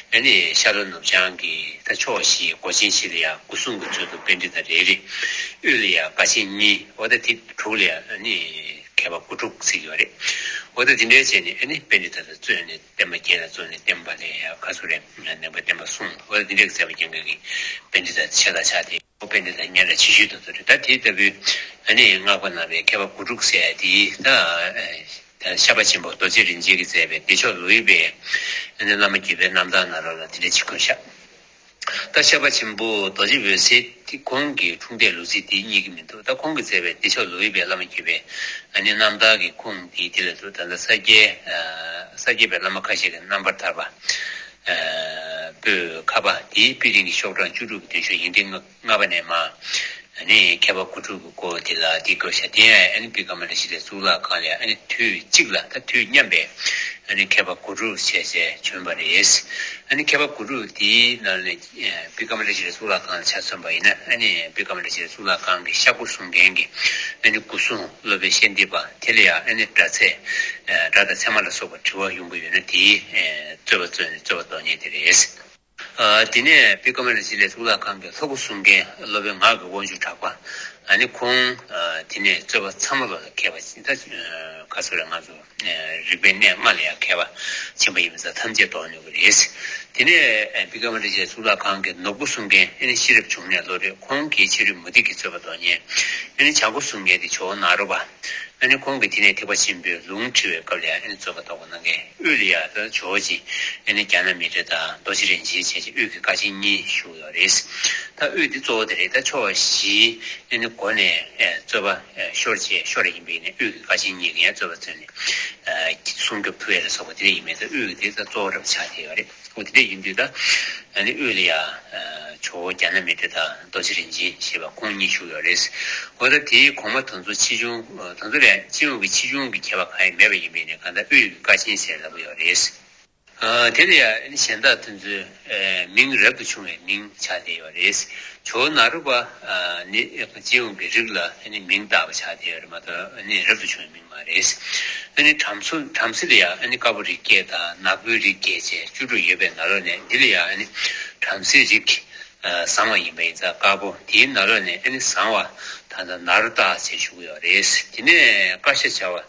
ཨ་ནི་ཤར་ལྷོ་ནུབ་བྱང་གི་ད་ཕྱོགས་བཞིའི་སྒོ་ཆེན་བཞི་ལ་ཡང་སྒོ་སྲུང་གི་ཚུལ་དུ་པཎྜི་ཏ་རེ་རེ། དབུས་ལ་ཡང་ཀ་ཆེན་གཉིས། འོ་ད་དེ་དྲུག་ལ་ཡང་ཨ་ནི་མཁས་པ་དགུ་ཕྲུག་ཟེར་གྱི་ཡོད་རེད། འོ་ད་དེ་འདྲའི་བྱས་ནས་ཨ་ནི་པཎྜི་ཏ་ལ་རྩོད་ནས་བསྟན་པ་རྒྱན་ལ་རྩོད་ནས་བསྟན་པ་ལ་ཡང་ཁ་སུ་རེ་ནང་པ་བསྟན་པ་སྲུང་། འོ་ད་དེ་འདྲའི་མཛད་པ་རྒྱན་གྱི་པཎྜི་ཏ་ཆེ་ལ་ཆགས་ཏེ། པཎྜི་ཏ་སྙན་གྲགས་ཆེ་ཤོས་དེ་ཚོ་རེད། ད་དེ་ལྟ་བུའི་ཨ་ནི་བསྔགས་པ་གནང་བའི་མཁས་པ་དགུ་ཕྲུག་ཟེར་ཡ་དེ་ད་ཨ་ད་ཤར་པ་ཆེན་པོ་རྡོ་རྗེ་རིན་ཆེན་གྱིས་མཛད་པའི་བདེ་མཆོག་ལོ་དབྱུག་པའི་ཨ་ནི་བླ་མ་བརྒྱུད་པའི་རྣམ་ཐར་ནང་ལོགས་ལ་དེ་འདྲ་ཅིག་བཀོད་བཞག་ད་ཤར་པ་ཆེན་པོ་རྡོ་རྗེ་འོད་ཟེར་དེ་ཁོང་གི་འཁྲུངས་འདས་ལོ་ཚིགས་དེ་རྙེད་ཀྱི་མི་འདུག་ད་ཁོང་གིས་མཛད་པའི་བདེ་མཆོག་ལོ་དབྱུག་པའི་བླ་མ་བརྒྱུད་པའི་ཨ་ནི་རྣམ་ཐར་གྱི་ཁུངས་དེ་དེ་ལ་འདུག་ད་ལྟ་ས་སྐྱའི་ཨ་ས་སྐྱའི་པའི་བླ་མ་ཁ་ཤས་ཀྱི་རྣམ་པར་ཐར་པ། པོད་ཁ་པ་དེའི་དཔེ་རིང་གི་ཤོག་གྲངས་བཅུ་དྲུག་གི་མདུན་ཤོག་ཡིག་ཕྲེང་ལྔ་པ་ནས་མར། ཨ་ནི་མཁས་པ་དགུ་ཕྲུག་གི་སྐོར་དེ་ལ་དེ་བཀོད་བཞག་དེ་ཡང་ཨ་ནི་བི་ཀ་མ་ལ་ཤཱི་ལའི་གཙུག་ལག་ཁང་ལ་ཨ་ནི་དུས་གཅིག་ལ་ད་དུས་མཉམ་པའི་ཨ་ནི་མཁས་པ་དགུ་ཕྲུག་བྱས་བྱས་བྱོན་པ་རེད། ཨ་ནི་མཁས་པ་དགུ་ཕྲུག་དེའི་ནང་ནས་བི་ཀ་མ་ལ་ཤཱི་ལའི་གཙུག་ལག་ཁང་ལ་ཆ་མཚོན་པ་ཡིན་ན། ཨ་ནི་བི་ཀ་མ་ལ་ཤཱི་ལའི་གཙུག་ལག་ཁང་གི་ཤ་སྒོ་སྲུང་མཁན་གྱི་ཨ་ནི་སྒོ་སྲུང་སློབ་དཔོན་ཤཱནྟི་པ་དེ་ལ་ཡང་ཨ་ནི་སྒྲ་ཚད་སྒྲ་དང་ཚད་མ་ལ་སོགས་པ་དྲི་བ་ཡོང་གི་ཡོད་ན་དེའི་རྩོད་པ་རྩོད་ནས་རྩོད་པ་རྟོགས་མཁན་དེ་རེད། ཨ་དེ་ནས་བི་ཀ་མ་ལ་ཤཱི་ལའི་གཙུག་ལག་ཁང་གི་ལྷོ་སྒོ་སྲུང་མཁན་སློབ་དཔོན་ངག་གི་དབང་ཕྱུག་གྲགས་པ། ཨ་ནི་ཁོང་ཨ་དེ་ནས་རྩོད་པ་ཚང་མ་ལ་མཁས་པ་ཅིག་ད་ཁ་སོ་རེ་ང་ཚོ་རིག་པའི་གནས་ལྔ་ལ་ཡང་མཁས་པ་ཆེན་པོ་ཡིན་པ་ཚོ་ཐམས་ཅད་རྟོགས་ནུས་ཀྱི་རེད། དེ་ནས་བི་ཀ་མ་ལ་ཤཱི་ལའི་གཙུག་ལག་ཁང་གི་ནོར་བུ་སྲུང་མཁན་ཨ་ནི་ཤེས་རབ་འབྱུང་གནས་བློ་གྲོས། ཁོང་གིས་ཕྱི་རོལ་མུ་སྟེགས་ཀྱི་རྩོད་པ་རྟོགས་མཁན། ཨ་ནི་བྱང་སྒོ་སྲུང་མཁན་དེ་ཇོ་བོ་ནཱ་རོ་པ། ཨ་ནི་ཁོང་གིས་དེ་ནས་ཐེག་པ་ཆེན་པོའི་ལུང་དྲི་བའི་སྐབས་ལ་ཡང་ཨ་ནི་རྩོད་པ་རྟོགས་པ་གནང་མཁན། དབུས་ལ་ཡང་ད་ཇོ་བོ་རྗེ་ཨ་ནི་རྒྱ་ནག་མི་ཏྲ་དང་རྡོ་རྗེ་རིན་ཆེན་བྱས་རྗེས་དབུས་ཀྱི་ཀ་ཆེན་གཉིས་བཞུགས་ཡོད་རེད། ད་དབུས་དེ་གཙོ་བོ་དེ་རེད། ད་ཕྱོགས་བཞིའི་ཨ་ནི་སྒོ་ནས་ཨ་རྩོད་པ་ཨ་ཤོར་བྱས་ཤོར་ཡིན་པས་ནས་དབུས་ཀྱི་ཀ་ཆེན་གཉིས་ཀྱིས་ཡང་རྩོད་པ་རྩོད་ནས་ཨ་སྲུང་སྐྱོབ་ཕུལ་ཡ་ལ་སོགས་པ་དེ་འདྲ་ཡིན་མིན་ད་དབུས་ཀྱི་དེ་ད་གཙོ་བོ་འདྲ་པོ་ཆགས་བསྡད་ཡོད་རེད། འོ་དེ་འདྲ་ཡིན་དུས་ད་ཨ་ནི་དབུས་ལ་ཡ་ཨ་ཇོ་བོ་རྒྱ་ནག་མི་ཏྲ་དང་རྡོ་རྗེ་རིན་ཆེན་ཞེས་པ་ཁོང་གཉིས་བཞུགས་ཡོད་རེད། འོ་ད་དེའི་གོང་མ་དེ་ཚོ་ཆེ་ཆུང་དེ་ཚོ་ལས་སྤྱི་ཡོངས་ཀྱི་ཆེ་ཆུང་གི་ཁྱད་པར་གང་ཡང་མེད་པ་ཡིན་པས་ནས་གང་ལྟར་དབུས་ཀྱི་ཀ་ཆེན་ཟེར་ལབ་ཡོད་རེད། ཨ་དེ་ལ་ཡང་གཞན་དག་དེ་ཚོའི་ཨ་མིང་རབ་ཏུ་བྱུང་བའི་མིང་ཆགས་བསྡད་ཡོད་རེད། ཇོ་བོ་ནཱ་རོ་པ་ཨ་ནི་སྤྱི་ཡོངས་ཀྱི་རིགས་ལ་ཨ་ནི་མིང་བཏགས་པ་ཆགས་བསྡད་ཡོད་རེད་མ་གཏོགས་ཨ་ནི་རབ་ཏུ་བྱུང་བའི་མིང་མ་རེད། ཨ་ནི་བྲམ་ཟེ་བྲམ་ཟེ་ལ་ཡང་ཨ་ནི་དཀར་པོ་རིགས་བརྒྱད་དང་ནག་པོའི་རིགས་བརྒྱད་བཅས་བཅུ་དྲུག་ཡོད་པའི་ནང་ལོགས་ནས་འདི་ལ་ཡང་ཨ་ནི་བྲམ་ཟེའི་རིགས། བཟང་བ་ཡིན་པ་ཡིན་ཙང་དཀར་པོ། དེའི་ནང་ལོགས་ནས་ཨ་ནི་བཟང་བ་ད་ལྟ་ནཱ་རོ་ཏ་ཞེས་ཞུ་གི་ཡོད་རེད། དེ་ནས་དཀར་ཤ་བྱ་བ་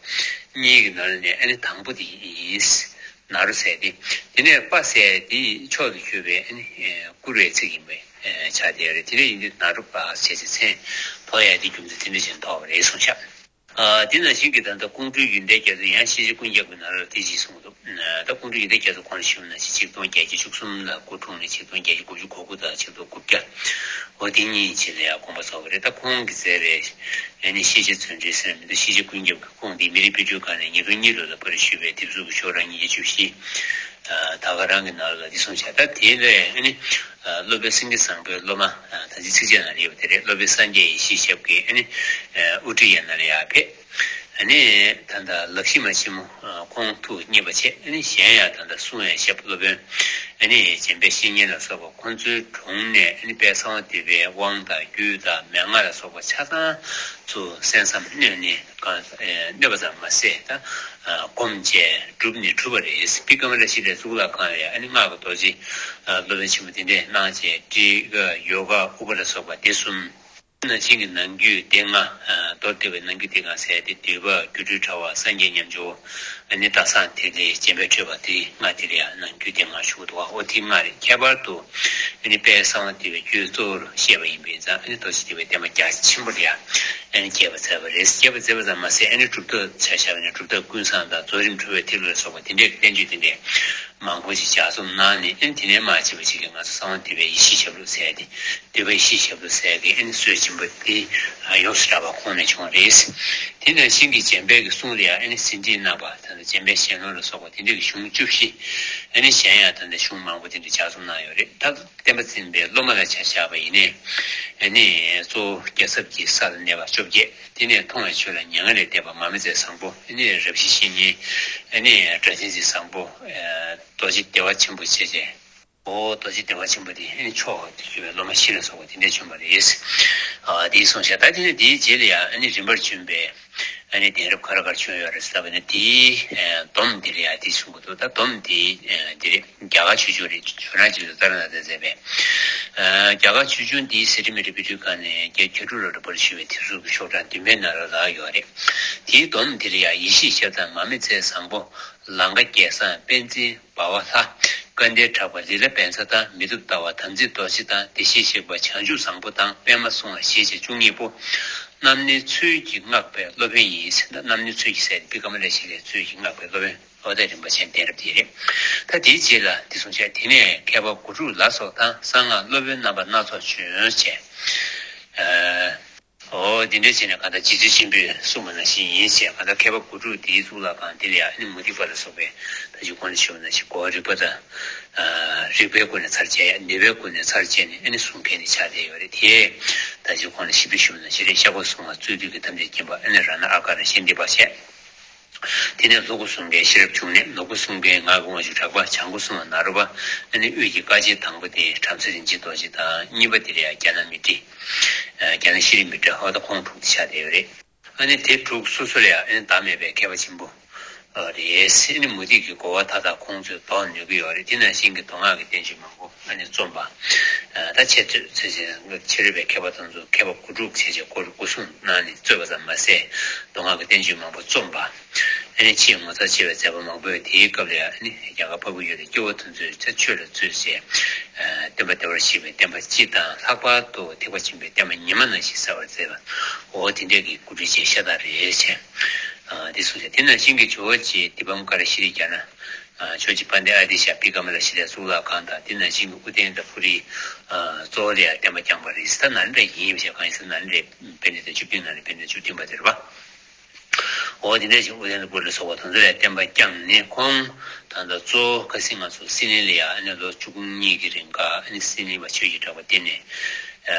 གཉིས་ཀྱི་ནང་ལོགས་ནས་ཨ་ནི་དང་པོ་དེ་ཡིན། ནཱ་རོ་ཟེར་ཏེ། དེ་ནས་པ་ཟེར་དེ་མཆོག་ཏུ་གྱུར་པའི་ཨ་ནི་བཀུར་བའི་ཚིག་ཡིན་པས་ཆགས་བསྡད་ཡོད་རེད། དེ་འདྲ་ཡིན་དུས་ནཱ་རོ་པ་ཞེས་པའི་མཚན་ཐོགས་ཡ་དེ་རྒྱུ་མཚན་དེ་འདྲ་ཞིག་ཐོགས་པ་རེད་གསུངས་ཤག་ཨ། དེ་ནང་བཞིན་གྱི་ད་ལྟ་ཀོང་སྤྲུལ་ཡོན་ཏན་རྒྱ་མཚོ་ཡང་ཤེས་བྱ་ཀུན་ཁྱབ་ཀྱི་ནང་ལ་དེ་ཅིག་གསུངས་འདུག་ད་ཀོང་སྤྲུལ་ཡོན་ཏན་རྒྱ་མཚོ་གོང་ལ་ཞུས་ན་ཆིག་སྟོང་བརྒྱད་བརྒྱ་བཅུ་གསུམ་ལ་སྐུ་འཁྲུངས་ནས་ཆིག་སྟོང་བརྒྱད་བརྒྱ་དགུ་བཅུ་གོ་དགུ་དང་ཆིག་སྟོང་དགུ་བརྒྱ། འོ་དེ་གཉིས་ཆེད་ལ་ཡང་དགོངས་པ་རྫོགས་པ་རེད། ད་ཁོང་གིས་མཛད་པའི་ཨ་ནི་ཤེས་བྱ་མཛོད་འགྲེལ་ཟེར་མི་འདུག་ཤེས་བྱ་ཀུན་ཁྱབ་ཀྱི་ཁོང་དེ་མི་རིགས་དཔེ་སྐྲུན་ཁང་ནས་ཉིས་སྟོང་གཉིས་ལོ་ལ་པར་ཞུས་པའི་དེབ་གཟུགས་ཀྱི་ཤོག་གྲངས་ཉིས་བརྒྱ་བཅུ་བཞི། ད་ག་རང་གི་ནང་ལ་འདི་གསུངས་བྱ། ད་དེ་ལས་ཨ་ནི། སློབ་དཔོན་སེང་གེ་བཟང་པོའི་སློབ་མ། ད་ཅི་ཚིགས་བཅད་ནང་ལ་ཡོད་པ་དེ་རེད། སློབ་དཔོན་སངས་རྒྱས་ཡེ་ཤེས་ཞབས་ཀྱིས་ཨ་ནི། ཨུ་ཊི་ཡ་ན་ལ་ཡར་ཕེབས། ཨ་ནི། ད་ལྟ་ལག་ཤི་མ་ཆེན་མོ། ཁོང་ཐུགས་མཉེས་པ་བྱས། ཨ་ནི་གཞན་ཡང་ད་ལྟ་གསུང་བའི་ཞབས་སློབ་དཔོན། ཨ་ནི་འཇམ་དཔལ་བཤེས་གཉེན་ལ་སོགས་པ་ཁོང་ཚོའི་དྲུང་ནས་ཨ་ནི་དཔལ་གསང་བ་འདུས་པའི་དབང་དང་རྒྱུད་དང་མན་ངག་ལ་སོགས་པ་ཆ་ཚང་ཚུར་གསན་བསམ་མནོས་ནས། གནོད་པ་ཙམ་མ་ཟད་ད་སྒོམ་བྱས་བསྒྲུབས་ནས་གྲུབ་པ་རེད། བི་ཀ་མ་ལ་ཤཱི་ལའི་གཙུག་ལག་ཁང་ལ་ཡང་ཨ་ནི་སྔགས་ཀྱི་རྡོ་རྗེ་སློབ་དཔོན་ཆེན་པོ་དེ་འདྲས་གནང་བྱས། ཏྲི་ཀ་ཡོ་ག་ཨུ་པ་ལ་སོགས་པ་སྡེ་གསུམ། ནང་བཞིན་གྱི་ནང་རྒྱུད་སྡེ་ལྔ། མདོར་བསྡུས་པའི་ནང་རྒྱུད་སྡེ་ལྔ་ཟེར་ཏེ་འདུས་པ་སྒྱུ་འཕྲུལ་དྲྭ་བ་སངས་རྒྱས་མཉམ་སྦྱོར། ཨ་ནི་སྟག་ཚང་ཐིག་ལེ་འཇམ་དཔལ་ཁྲོས་པ་དེ་ལྔ་དེ་ལ་ཡང་ནང་རྒྱུད་སྡེ་ལྔ་ཞུ་གི་འདུག་བ། འོ་དེ་ལྔ་རེད། ཁྱད་པར་དུ་ཨ་ནི་དཔལ་གསང་བ་འདུས་པའི་རྒྱུད་གཙོ་བོར་བཤད་པ་ཡིན་པས་ཙང་། ཨ་ནི་རྡོ་རྗེ་ཐེག་པའི་བསྟན་པ་རྒྱ་ཆེན་པོ་ལ་ཡང་། ཨ་ནི་རྒྱས་པ་མཛད་པ་རེད། རྒྱས་པ་མཛད་པ་ཙམ་མ་ཟད། ཨ་ནི་གྲུབ་ཐོབ་ཆ་བཞག་པ་ན་གྲུབ་ཐོབ་ཀུན་བཟང་དང་རྫོགས་རིམ་གྲོལ་བའི་ཐིག་ལེ་ལ་སོགས་པ་དེ་འདྲའི་བསྟན་བཅོས་དེ་འདྲའི་མང་པོ་ཞིག་ལྗགས་རྩོམ་གནང་ནས། ཨ་ནི་དེ་ནས་མར་ཕྱིན་པ་ཞིག་གིས་ང་ཚོ་གསང་བ་འདུས་པའི་ཡེ་ཤེས་ཞབས་ལུགས་ཟེར་ཏེ། འདུས་པའི་ཡེ་ཤེས་ཞབས་ལུགས་ཟེར་གྱི་ཨ་ནི་སྲོལ་ཆེན་པོ་དེ་ཡོངས་སུ་གྲགས་པ་ཁོང་ནས་བྱུང་བ་རེད། དེ་ནང་བཞིན་གྱི་འཇམ་དཔལ་གྱི་གསུང་ལ་ཡང་ཨ་ནི་ཟིན་བྲིས་གནང་བ། ད་ལྟ་འཇམ་དཔལ་ཞལ་ལུང་ལ་སོགས་པ་དེ་འདྲའི་གཞུང་བཅུ་བཞི། ཨ་ནི་གཞན་ཡང་ད་ལྟ་གཞུང་མང་པོ་དེ་འདྲ་ལྗགས་རྩོམ་གནང་ཡོད་རེད། ད། བསྟན་པ་འཛིན་པའི་སློབ་མ་ལ་ཆ་བཞག་པ་ཡིན་ནའི། ཨ་ནི་གཙོ་བོ་རྒྱལ་ཚབ་ཀྱི་ས་ལ་གནས་པ་བཅོ་བརྒྱད། དེ་ནས་མཐོང་བའི་ཆོས་ལ་མྱ་ངན་ལས་འདས་པ་མར་མེ་མཛད་བཟང་པོ། ཨ་ནི་རབ་ཞི་བཤེས་གཉེན། ཨ་ནི་སྒྲ་གཅན་འཛིན་བཟང་པོ། རྡོ་རྗེ་བདེ་བ་ཆེན་པོ་བྱས་བྱས། འོ་རྡོ་རྗེ་བདེ་བ་ཆེན་པོ་དེ་ཨ་ནི་མཆོག་ཏུ་གྱུར་པའི་སློབ་མ་བཞི་ལ་སོགས་པ་དེ་འདྲས་བྱོན་པ་རེད། ཨ་དེའི་གསུང་བཤད། ད་དེ་ནས་དེའི་རྗེས་ལ་ཡང་ཨ་ནི་རིམ་པར་བྱོན་པའི། ཨ་ནི་གདན་རབས་ག་རེ་ག་རེ་བྱོན་ཡོད་རེད་ཟེར་བ་ན། དེའི་ཨ་སྡོམ་འདི་ལ་ཡང་དེ་གསུང་གི་འདུག་ད་སྡོམ་དེ་ཨ་འདི་རེད། རྒྱ་གར་ཆོས་འབྱུང་རེད། ཇོ་ནང་རྗེ་བཙུན་ཏཱ་ར་ནཱ་ཐས་མཛད་པའི། ཨ་རྒྱ་གར་ཆོས་འབྱུང་འདིའི་གསེར་ཁྲི་མི་ཁྲི་དཔེ་སྐྲུན་ཁང་ནས་བརྒྱད་ཅུ་གྱ་དྲུག་ལོར་པར་ཞུས་པའི་དེབ་གཟུགས་ཀྱི་ཤོག་གྲངས་བདུན་པའི་ནང་ལ་ལ་ཡོད་རེད། དེའི་སྡོམ་འདི་ལ་ཡང་ཡེ་ཤེས་ཞབས་དང་མར་མེ་མཛད་བཟང་པོ། ལང་ཀ་རྒྱལ་བཟང་། པཎ་ཆེན་འབར་བ་ལྷ། སྐལ་ལྡན་གྲགས་པ། ལི་ལ་བན་ཚ་དང་། མི་ཐུབ་ཟླ་བ། དམ་ཚིག་རྡོ་རྗེ་དང་། བདེ་གཤེགས་གཤེགས་པ། བྱང་ཆུབ་བཟང་པོ་དང་། པདྨ་སྲུང་བ་ཞེས་བྱ་བཅུ་གཉིས་པོ། རྣམ་སྣེའི་ཚུལ་གྱིས་བསྔགས་པའི་སློབ་དཔོན་ཡིན། ད་རྣམ་སྣེའི་ཚུལ་གྱིས་ཟེར་ཏེ་བི་ཀ་མ་ལ་ཤཱི་ལའི་ཚུལ་གྱིས་བསྔགས་པའི་སློབ་དཔོན། འོ་ད་རིམ་པ་བྱས་གདན་རབས་དེ་རེད། ད་དེའི་རྗེས་ལ་འདི་གསུངས་བྱས། དེ་ནས་མཁས་པ་དགུ་ཕྲུགས་ལ་སོགས་དང་། གསང་སྔགས་སློབ་དཔོན་རྣམ་པ་སྣ་ཚོགས་བྱོན་བྱས། ཨ། འོ་འདི་འདྲ་བྱས་ནས་གང་ལྟར་རྗེ་བཙུན་ཆེན་པོས་གསུངས་པ་ནང་བཞིན་ཡིན་ཞེས། གང་ལྟར་མཁས་པ་དགུ་ཕྲུགས་དེའི་གཙུག་ལག་ཁང་དེ་ལ་ཡང་ཨ་ནི་མུ་སྟེགས་པ་ལ་སོགས་པའི་ད་ཅི་གོང་ནས་ཞུས་པ་ནང་བཞིན་གོ་བ་རིག་པ་དང་། ཨ་རིག་པའི་སྒོ་ནས་ཚར་བཅད་ཡ། ནུས་པའི་སྒོ་ནས་ཚར་བཅད་ནས་ཨ་ནི་གསུང་མཁན་ནི་ཆགས་བསྡད་ཡོད་རེད་དེ། ད་ཅི་གོང་ནས་ཞིབ་ཏུ་ཞུས་པ་ནང་བཞིན་རེད། ཤ་འཁོན་བསྲུང་བ་རྩོད་དུས་ཀྱི་ཐམས་ཅད་མཁྱེན་པ། ཨ་ནི་རཏྣ་ཨ་ཀ་ར་ཤཱནྟི་པ་བྱས། དེ་ནས་སློབ་དགུ་གསུང་མཁན་ཤེས་རབ་འབྱུང་གནས། ནོར་བུ་གསུང་མཁན་ངག་གི་དབང་ཕྱུག་གྲགས་པ། བྱང་སྒོ་སྲུང་བ་ནཱ་རོ་པ། ཨ་ནི་དབུས་ཀྱི་བཀའ་བརྒྱད་དང་པོ་དེ་བྲམ་ཟེ་རིན་ཆེན་རྡོ་རྗེ་དང་། གཉིས་པ་དེ་ལ་ཡང་རྒྱ་ནག་མི་ཏྲི། ཨ་རྒྱ་ནག་ཤྲཱི་མི་ཏྲ། འོ་ད་ཁོང་དྲུག་དེ་ཆགས་བསྡད་ཡོད་རེད། ཨ་ནི་དེ་དྲུག་སོ་སོ་ལ་ཡང་ཨ་ནི་ཟླ་མེད་པའི་མཁས་པ་ཆེན་པོ་རེད། ཨ་ནི་མུ་སྟེགས་ཀྱི་རྒོལ་བ་མཐའ་དག་ཁོང་ཚོས་ཟློག་ནུས་ཀྱི་ཡོད་རེད། དེ་ནང་བཞིན་གྱི་མདོ་སྔགས་ཀྱི་བསྟན་བཅོས་མང་པོ་ཨ་ནི་རྩོམ་པ། ད་ཆེ་ཚོད་ཆེ་ཆེ་ཕྱི་རོལ་པའི་མཁས་པ་དེ་ཚོ་མཁས་པ་དགུ་ཕྲུགས་བྱས་བྱས་སྒོ་རུ་སྒོ་སྲུང་གནང་ནས་རྩོད་པ་ཙམ་མ་ཟད། མདོ་སྔགས་ཀྱི་བསྟན་བཅོས་མང་པོ་རྩོམ་པ། ཨ་ནི་ཆེས་ངོ་མཚར་ཆེ་བའི་མཛད་པ་མང་པོ་ཡོད། དེའི་སྐབས་ལ་ཡང་ཨ་ནི་རྒྱ་གར་འཕགས་པའི་ཡུལ་ལ་སྐྱེ་བོ་དེ་ཚོས་ཆོས་ལ་རྩོད་བྱས། སྟོན་པ་བདེ་བར་གཤེགས་པའི་བསྟན་པ་སྤྱི་དང་། ལྷག་པར་དུ་ཐེག་པ་ཆེན་པོའི་བསྟན་པ་ཉི་མ་ནང་བཞིན་གསལ་བར་མཛད་པ། འོ་དེ་འདྲས་ཀྱི་སྐུ་བགྲེས་ཆེ་ཤ་སྟག་རེད་བྱས། འདི་གསུངས་བྱས། དེ་ནང་བཞིན་གྱི་ཇོ་བོ་རྗེ་དཱི་པཾ་ཀ་ར་ཤྲཱི་རྒྱ་ནག་ཇོ་བོ་རྗེ་དཔལ་ལྡན་ཨ་ཏི་ཤ་བི་ཀ་མ་ལ་ཤཱི་ལའི་གཙུག་ལག་ཁང་དང་། དེ་ནང་བཞིན་གྱི་ཨུ་ཏན་ཏ་ཕུ་རི། གཙོ་བོ་ལ་ཡང་བསྟན་པ་བསྐྱངས་པ་རེད། ད་ནཱ་ལེནྡྲ་ཡིན་ཞེས། གང་ཡིན་ཟེར་ན་ནཱ་ལེནྡྲའི་དཔེ་རྣམ་ཐར་བཅུ་བདུན་ནང་ནས་དཔེ་རྣམ་ཐར་བཅུ་བདུན་པ་དེ་རེད་པ། འོ་དེ་འདྲ་ཞིག་ཨུ་ཏན་ཏ་ཕུ་རི་ལ་སོགས་པ་དེ་ཚོ་ལ་བསྟན་པ་བསྐྱངས་ནས། ཁོང་ད་ལྟ་གཙོ་བོ་ཁ་སང་ང་ཚོ་སི་ལིང་ལ་ཡང་ཨ་ནི་ལོ་བཅུ་གཉིས་ཀྱི་རིང་ག་ཨ་ནི་སི་ལིང་པ་ཆོས་ཀྱི་གྲགས་པ་བསྟེན་ནས།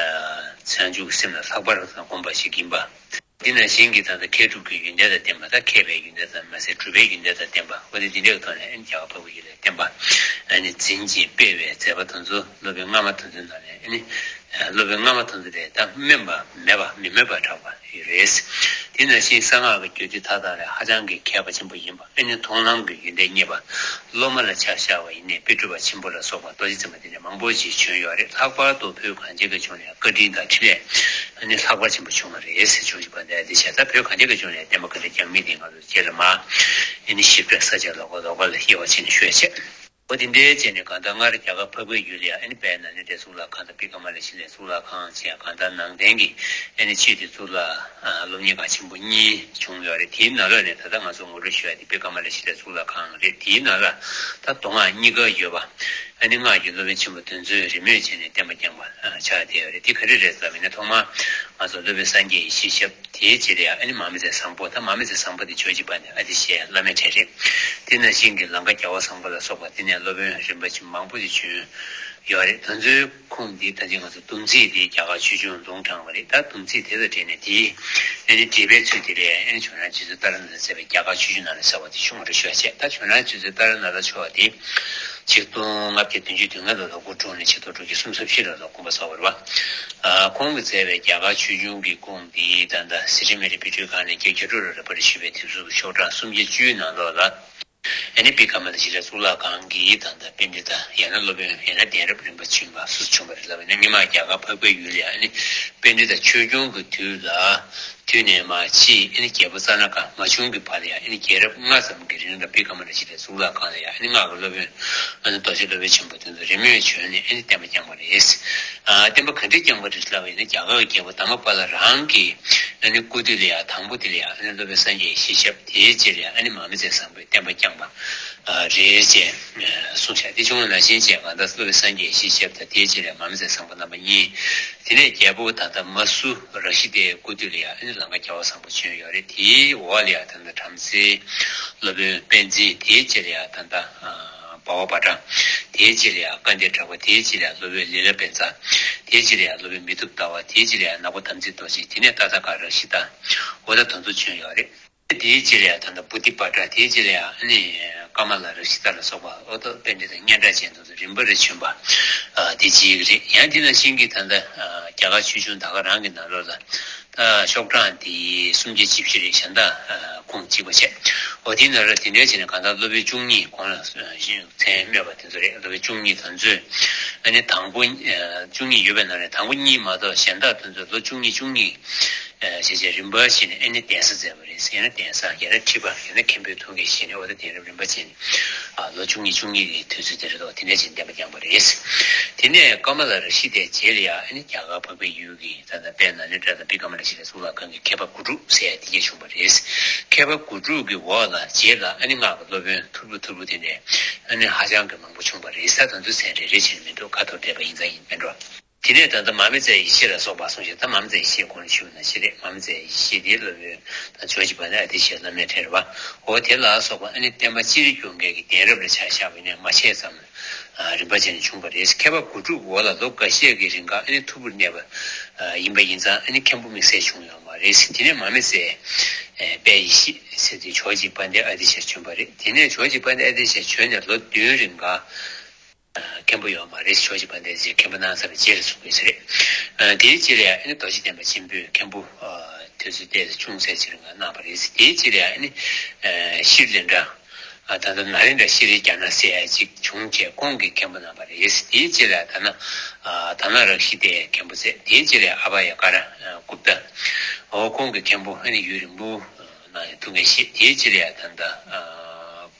བྱང་ཆུབ་ཀྱི་སེམས་ལ་ལྷག་པར་དུ་སྒོམ་པ་ཞིག་ཡིན་པ། དེ་ནང་བཞིན་གྱི་ད་ལྟ་མཁས་གྲུབ་ཀྱི་ཡོན་ཏན་དང་ལྡན་པ། ད་མཁས་པའི་ཡོན་ཏན་ཙམ་མ་ཟད་གྲུབ་པའི་ཡོན་ཏན་དང་ལྡན་པ། འོ་དེ་འདི་འདྲའི་ཐོག་ནས་ཨ་ནི་རྒྱ་གར་འཕགས་པའི་ཡུལ་ལ་བསྟན་པ་ཨ་ནི་འཛིན་ཅིང་སྤེལ་བའི་མཛད་པ་དེ་ཚོ་སློབ་དཔོན་སྔ་མ་དེ་ཚོའི་ནང་ནས་ཨ་ནི། སློབ་དཔོན་སྔ་མ་དེ་ཚོ་ལས་ད་དམན་པ་མེད་པ། མི་དམན་པར་གྲགས་པ་ཡོད་རེད། དེ་ དེ་ནང་བཞིན་གསང་སྔགས་ཀྱི་རྒྱུད་སྡེ་མཐའ་དག་ལས་ཧ་ཅང་གི་མཁས་པ་ཆེན་པོ་ཡིན་པ། ཨ་ནི་མཐོང་ལམ་གྱི་ཡོན་ཏན་རྙེད་པ། སློབ་མ་ལ་ཆ་བཞག་པ་ཡིན་ནའི་དཔེ་སྐྲུན་པ་ཆེན་པོ་ལ་སོགས་པ་རྡོ་རྗེ་འཛིན་པ་དེ་འདྲ་མང་པོ་ཞིག་བྱོན་ཡོད་རེད། ལྷག་པར་དུ་བོད་གངས་ཅན་གྱི་ལྗོངས་ནས་བཀའ་དྲིན་དང་འཕྲིན་ལས་ཨ་ནི་ལྷག་པར་ཆེན་པོ་བྱུང་བ་རེད་ཟེར། ཇོ་བོ་རྗེ་དཔལ་ལྡན་ཨ་ཏི་ཤ། ད་བོད་གངས་ཅན་གྱི་ལྗོངས་ནས་བསྟན་པ་ག་འདྲ་བསྐྱངས་མིན་དེ་ང་ཚོ་རྗེས་ལ་མ་ཨ་ནི་ཞིབ་ཕྲ་ས་སྐྱ་ལོ་ཀ་ལོ་ཀ་ལ་དབྱེ་བ་ཕྱེ་ནས་ཞུ་ཡ་བྱས། འོ་དེ་འདྲའི་བྱས་ནས་གང་ལྟར་སྔར་རྒྱ་གར་འཕགས་པའི་ཡུལ་ལ་ཡང་ཨ་ནི་དཔལ་ནཱ་ལེནྡྲའི་གཙུག་ལག་ཁང་དང་བི་ཀ་མ་ལ་ཤི་ལའི་གཙུག་ལག་ཁང་བཅས་གང་ལྟར་ནང་བསྟན་གྱི་ཨ་ནི་ཆོས་ཀྱི་གཙུག་ལག་སློབ་གཉེར་ཁང་ཆེན་པོ་གཉིས་བྱུང་ཡོད་རེད། དེའི་ནང་ལོགས་ནས་ད་ལྟ་ང་ཚོ་ངོ་སྤྲོད་ཞུ་ཡ་དེ་བི་ཀ་མ་ལ་ཤི་ལའི་གཙུག་ལག་ཁང་རེད། དེའི་ནང་ལ་ད་མདོ་སྔགས་གཉིས་ཀ་ཡོད་པ་ཨ་ནི་སྔགས་ཀྱི་སློབ་དཔོན་ཆེན་པོ་དེ་ཚོས་རི་མོས་བྱས་ནས་བསྟན་པ་བསྐྱངས་པ་ཆགས་བསྡད་ཡོད་རེད། དེ་ག་རེ་རེད་ཟེར་བ་ཡིན་ན་ཐོག་མར་ང་ཚོ་སློབ་དཔོན་སངས་རྒྱས་ཡེ་ཤེས་ཞབས། དེའི་རྗེས་ལ་ཡང་ཨ་ནི་མར་མེ་མཛད་བཟང་པོ། ད་མར་མེ་མཛད་བཟང་པོ་དེ་ཇོ་བོ་རྗེ་དཔལ་ལྡན་ཨ་ཏི་ཤའི་བླ་མའི་གྲས་རེད། དེ་ནང་བཞིན་གྱི་ལང་ཀ་རྒྱལ་བ་བཟང་པོ་ལ་སོགས་པ་དེ་ནས་སློབ་དཔོན་རིམ་པ་བཞིན་མང་པོ་ཞིག་བྱོན་ཡོད་རེད། དེ་ཚོའི་ཁོངས་འདི་ད་ཅི་ང་ཚོ་སྡོམ་ཚིག་དེ་རྒྱ་གར་ཆོས་འབྱུང་ལུང་དྲངས་པ་རེད། ད་སྡོམ་ཚིག་དེ་དང་འབྲེལ་ནས་དེའི་ཨ་ནི་འགྲེལ་པའི་ཚུལ་དེ་ལས་ཨ་ནི་བྱུང་རབས་རྗེ་བཙུན་ཏཱ་ར་ནཱ་ཐ་ཟེར་བའི་རྒྱ་གར་ཆོས་འབྱུང་ནང་ལ་གསལ་བ་དེ་ཆུང་ངུ་རུ་ཤོད་བྱས། ད་བྱུང་རབས་རྗེ་བཙུན་ཏཱ་ར་ནཱ་ཐ་མཆོག་དེ་ཆིག་སྟོང་ལྔ་བརྒྱ་བདུན་ཅུ་དོན་ལྔ་ལོ་ལ་སྐུ་འཁྲུངས་ནས་ཆིག་སྟོང་དྲུག་བརྒྱ་སུམ་ཅུ་སོ་བཞི་ལོ་ལ་དགོངས་པ་རྫོགས་པ་རེད་པ། ཁོང་གིས་མཛད་པའི་རྒྱ་གར་ཆོས་འབྱུང་གི་ཁུངས་འདི་ད་ལྟ་སི་ཁྲོན་མི་རིགས་དཔེ་སྐྲུན་ཁང་ནས་རྒྱ་ཁྱད་འཕགས་རི་རབ་པར་ཞུས་པའི་དེབ་གཟུགས་ཤོག་གྲངས་སུམ་བརྒྱ་བཅུའི་ནང་ལོགས་ལ། ཨ་ནི་བི་ཀ་མ་ལ་ཤི་ལའི་གཙུག་ལག་ཁང་གི་ད་ལྟ་པཎྜི་ཏ་ཡང་ན་སློབ་དཔོན་ཡང་ན་གདན་རབས་རིམ་པ་བྱོན་པ་སུ་བྱོན་པ་རེད་ལབ་ན། སྔོན་མ་རྒྱ་གར་འཕགས་པའི་ཡུལ་ལ་ཨ་ནི་པཎྜི་ཏ་ཆོས་སྐྱོང་གི་དུས་ལ། དུས་ནས་མར་ཕྱིས་ཨ་ནི་རྒྱལ་པོ་ཙ་ན་ག་མ་བྱུང་གི་བར་ལ་ཡང་ཨ་ནི་རྒྱལ་རབས་ལྔ་ཙམ་གྱི་རིང་ལ་བི་ཀ་མ་ལ་ཤི་ལའི་གཙུག་ལག་ཁང་ལ་ཡང་ཨ་ནི་སྔགས་ཀྱི་སློབ་དཔོན་ཨ་ནི་རྡོ་རྗེ་སློབ་དཔོན་ཆེན་པོ་དེ་ཚོ་རི་མོས་བྱོན་ནས་ཨ་ནི་བསྟན་པ་བསྐྱངས་པ་རེད། ཨ་བསྟན་པ་ག་འདྲས་བསྐྱངས་པ་རེད་ལབ་པ་ཡིན་ན། རྒྱ་གར་གྱི་རྒྱལ་པོ་དྷརྨ་པཱ་ལ་རང་གི་ཨ་ནི་སྐུ་དུས་ལ་ཡང་དང་པོ་དེ་ལ་ཡང་ཨ་ནི་སློབ་དཔོན་སངས་རྒྱས་ཡེ་ཤེས་ཞབས། དེའི་རྗེས་ལ་ཡང་ཨ་ནི་མར་མེ་མཛད་བཟང་པོས་བསྟན་པ་བསྐྱངས་པ་རེད་ཅེས་གསུངས་བཞག་དེ་བྱུང་བ་ནང་བཞིན་བྱས་གང་ལྟར་སློབ་དཔོན་སངས་རྒྱས་ཡེ་ཤེས་ཞབས་དང་དེའི་རྗེས་ལ་མར་མེ་མཛད་བཟང་པོ་རྣམ་པ་གཉིས། དེ་ནས་རྒྱལ་པོ་ད་ལྟ་མ་སུ་རཀྵི་ཏའི་སྐུ་དུས་ལ་ཡང་ཨ་ནི་ལང་ཀ་རྒྱལ་བ་བཟང་པོ་བྱོན་ཡོད་རེད། དེའི་འོག་ལ་ཡང་ད་ལྟ་བྲམ་ཟེའི་སློབ་དཔོན་པཎ་ཙི། དེའི་རྗེས་ལ་ཡང་ད་ལྟ་བྷ་བ་བྷ་དྲ། དེའི་རྗེས་ལ་ཡང་སྐལ་ལྡན་གྲགས་པ། དེའི་རྗེས་ལ་ཡང་སློབ་དཔོན་ལི་ལ་པཎ་ཙ། དེའི་རྗེས་ལ་ཡང་སློབ་དཔོན་མི་ཐུབ་ཟླ་བ། དེའི་རྗེས་ལ་ཡང་ནག་པོ་དམ་ཚིག་རྡོ་རྗེ། དེ་ནས་ཏ་ད་ཀ་རཀྵི་ཏ། འོ་ད་དེ་ཚོ་བྱོན་ཡོད་རེད། དེའི་རྗེས་ལ་ཡང་ད་ལྟ་བོ་དྷི་བྷ་དྲ། དེའི་རྗེས་ལ་ཡང་ཨ་ནི་ཀ་མ་ལ་རཀྵི་ཏ་ལ་སོགས་པ་འོ་ད་པཎྜི་ཏ་སྙན་གྲགས་ཅན་དེ་ཚོ་རིམ་པར་བྱོན་པ་དེ་གཅིག་རེད། ཡང་དེ་ནང་བཞིན་གྱི་ད་ལྟ་རྒྱ་གར་ཆོས་འབྱུང་ད་ག་རང་གི་ནང་ལོགས་ལ་ད་ཤོག་གྲངས་དེ་སུམ་བརྒྱ་བཅུ་བཞི་རེད། གཞན་དག་ཁུངས་གཅིག་པ་བྱས། འོ་དེའི་ནང་ལ་དེ་འདྲའི་བྱས་ནས་གང་ལྟར་སློབ་དཔོན་བཅུ་གཉིས་གོང་ལ་མཚན་སྨོས་པ་དེ་ཚོ་རེད། སློབ་དཔོན་བཅུ་གཉིས་དེ་ཚོས་ཨ་ནི་དང་པོ་བཅུ་གཉིས་ཡོད་པའི་ནང་ནས་དང་པོ་གཉིས་མ་གཏོགས་གཞན་དག་དེ་ཚོས་ལོ་བཅུ་གཉིས་བཅུ་གཉིས་ཞེས་བྱས་རིམ་པ་བྱས་ནས་ཨ་ནི་གདན་ས་མཛད་པ་རེད། ཡང་ན་གདན་ས་ཡང་ན་ཁྲི་པ་ཡང་ན་མཁན་པོའི་ཐུགས་འགན་བཞེས་ནས་འོ་ད་གདན་རབས་རིམ་པ་བྱས་ནས་ལོ་བཅུ་གཉིས་བཅུ་གཉིས་ཀྱི་དུས་ཚོད་དེ་རེད་དོ། དེ་འདྲ་བྱས་ནས་བསྟན་པ་བསྐྱངས་པ་རེད། དེ་ནས་ཀ་མ་ལ་རཀྵི་ཏའི་རྗེས་ལ་ཡང་ཨ་ནི་རྒྱ་གར་འཕགས་པའི་ཡུལ་གྱི་ད་ལྟ་དཔལ་ནཱ་ལེནྡྲ་དང་བི་ཀ་མ་ལ་ཤི་ལའི་གཙུག་ལག་ཁང་གི་མཁས་པ་དགུ་ཕྲུག་ཟེར་ཡ་དེ་གྱད་བྱུང་བ་རེད། མཁས་པ་དགུ་ཕྲུག་གི་འོག་ལ་རྗེས་ལ་ཨ་ནི་སྔགས་ཀྱི་སློབ་དཔོན་ཐུར་བུ་ཐུར་བུ་དེ་འདྲ་ཨ་ནི་ཧ་ཅང་གི་མང་པོ་བྱུང་བ་རེད། ས་དང་དུ་ཚན་རེ་རེ་བྱས་ནས་མི་འདུག་ཁ་ཐོར་བྲིས་པ་ཡིན་ཙང་ཡིན་མིན་འགྲོ། དེ་ནས་ད་ལྟ་མར་མེ་མཛད་ཡེ་ཤེས་ལ་སོགས་པ་གསུངས་ཤིང་། ད་མར་མེ་མཛད་ཡེ་ཤེས་གོང་ལ་ཞུས་པ་ནང་བཞིན་རེད། མར་མེ་མཛད་ཡེ་ཤེས་དེ་སློབ་དཔོན་ད་ཇོ་བོ་རྗེ་དཔལ་ལྡན་ཨ་ཏི་ཤའི་བླ་མའི་གྲས་རེད་པ། འོ་དེ་ལ་སོགས་པ་ཨ་ནི་བསྟན་པ་ཅི་རིགས་སྐྱོང་མཁན་གྱི་གདན་རབས་ལ་ཆ་བཞག་པ་ཡིན་ན་མ་ཆད་ཙམ་རིམ་པ་བྱས་ནས་བྱུང་བ་རེད། མཁས་པ་དགུ་ཕྲུག་འོག་ལ་ལོ་འགའ་ཤས་ཀྱི་རིང་ག་ཨ་ནི་ཐུར་བུར་གནས་པ་ཡིན་པ་ཡིན་ཙང་ཨ་ནི་མཁན་པོ་དམིགས་བསལ་བྱུང་ཡོད་མ་རེད། དེ་ནས་མར་མེ་མཛད་དཔལ་ཡེ་ཤེས་ཟེར་དུས་ཇོ་བོ་རྗེ་དཔལ་ལྡན་ཨ་ཏི་ཤ་བྱོན་པ་རེད། དེ་ནས་ཇོ་བོ་རྗེ་དཔལ་ལྡན་ཨ་ཏི་ཤ་བྱོན་ནས་ལོ་བདུན་རིང་ག་མཁན་པོ་ཡོད་མ་རེད། ཇོ་བོ་རྗེ་དཔལ་ལྡན་རྗེ་མཁན་པོ་གནང་ཚར་བའི་རྗེས་ལ་གསུངས་པའི་ཚེ་རེད། དེའི་རྗེས་ལ་ཡང་ཨ་ནི་རྡོ་རྗེ་གདན་པ་ཆེན་པོས་མཁན་པོ་དུས་ཚོད་ཏོག་ཙམ་ཅུང་ཟད་ཅིག་ལ་གནང་བ་རེད། དེའི་རྗེས་ལ་ཡང་ཨ་ནི་ཤྲི་ལེནྡྲ། ད་ལྟ་ནཱ་ལེནྡྲ་ཤྲི་རྒྱ་ན་ཟེར་ཡ་ཅིག་བྱུང་རྗེས་ཁོང་གིས་མཁན་པོ་གནང་བ་རེད། དེའི་རྗེས་ལ་ད་ན་ད་ན་རཀྵི་ཏས་མཁན་པོ་མཛད། དེའི་རྗེས་ལ་ཨ་བྷ་ཡ་ཀ་ར་གུཔྟ། འོ་ཁོང་གིས་མཁན་པོ་ཨ་ནི་ཡུན་རིང་པོ་གནང་ཡ་ཐུགས་འགན་བཞེས། དེའི་རྗེས་ལ་ཡང་ད་ལྟ།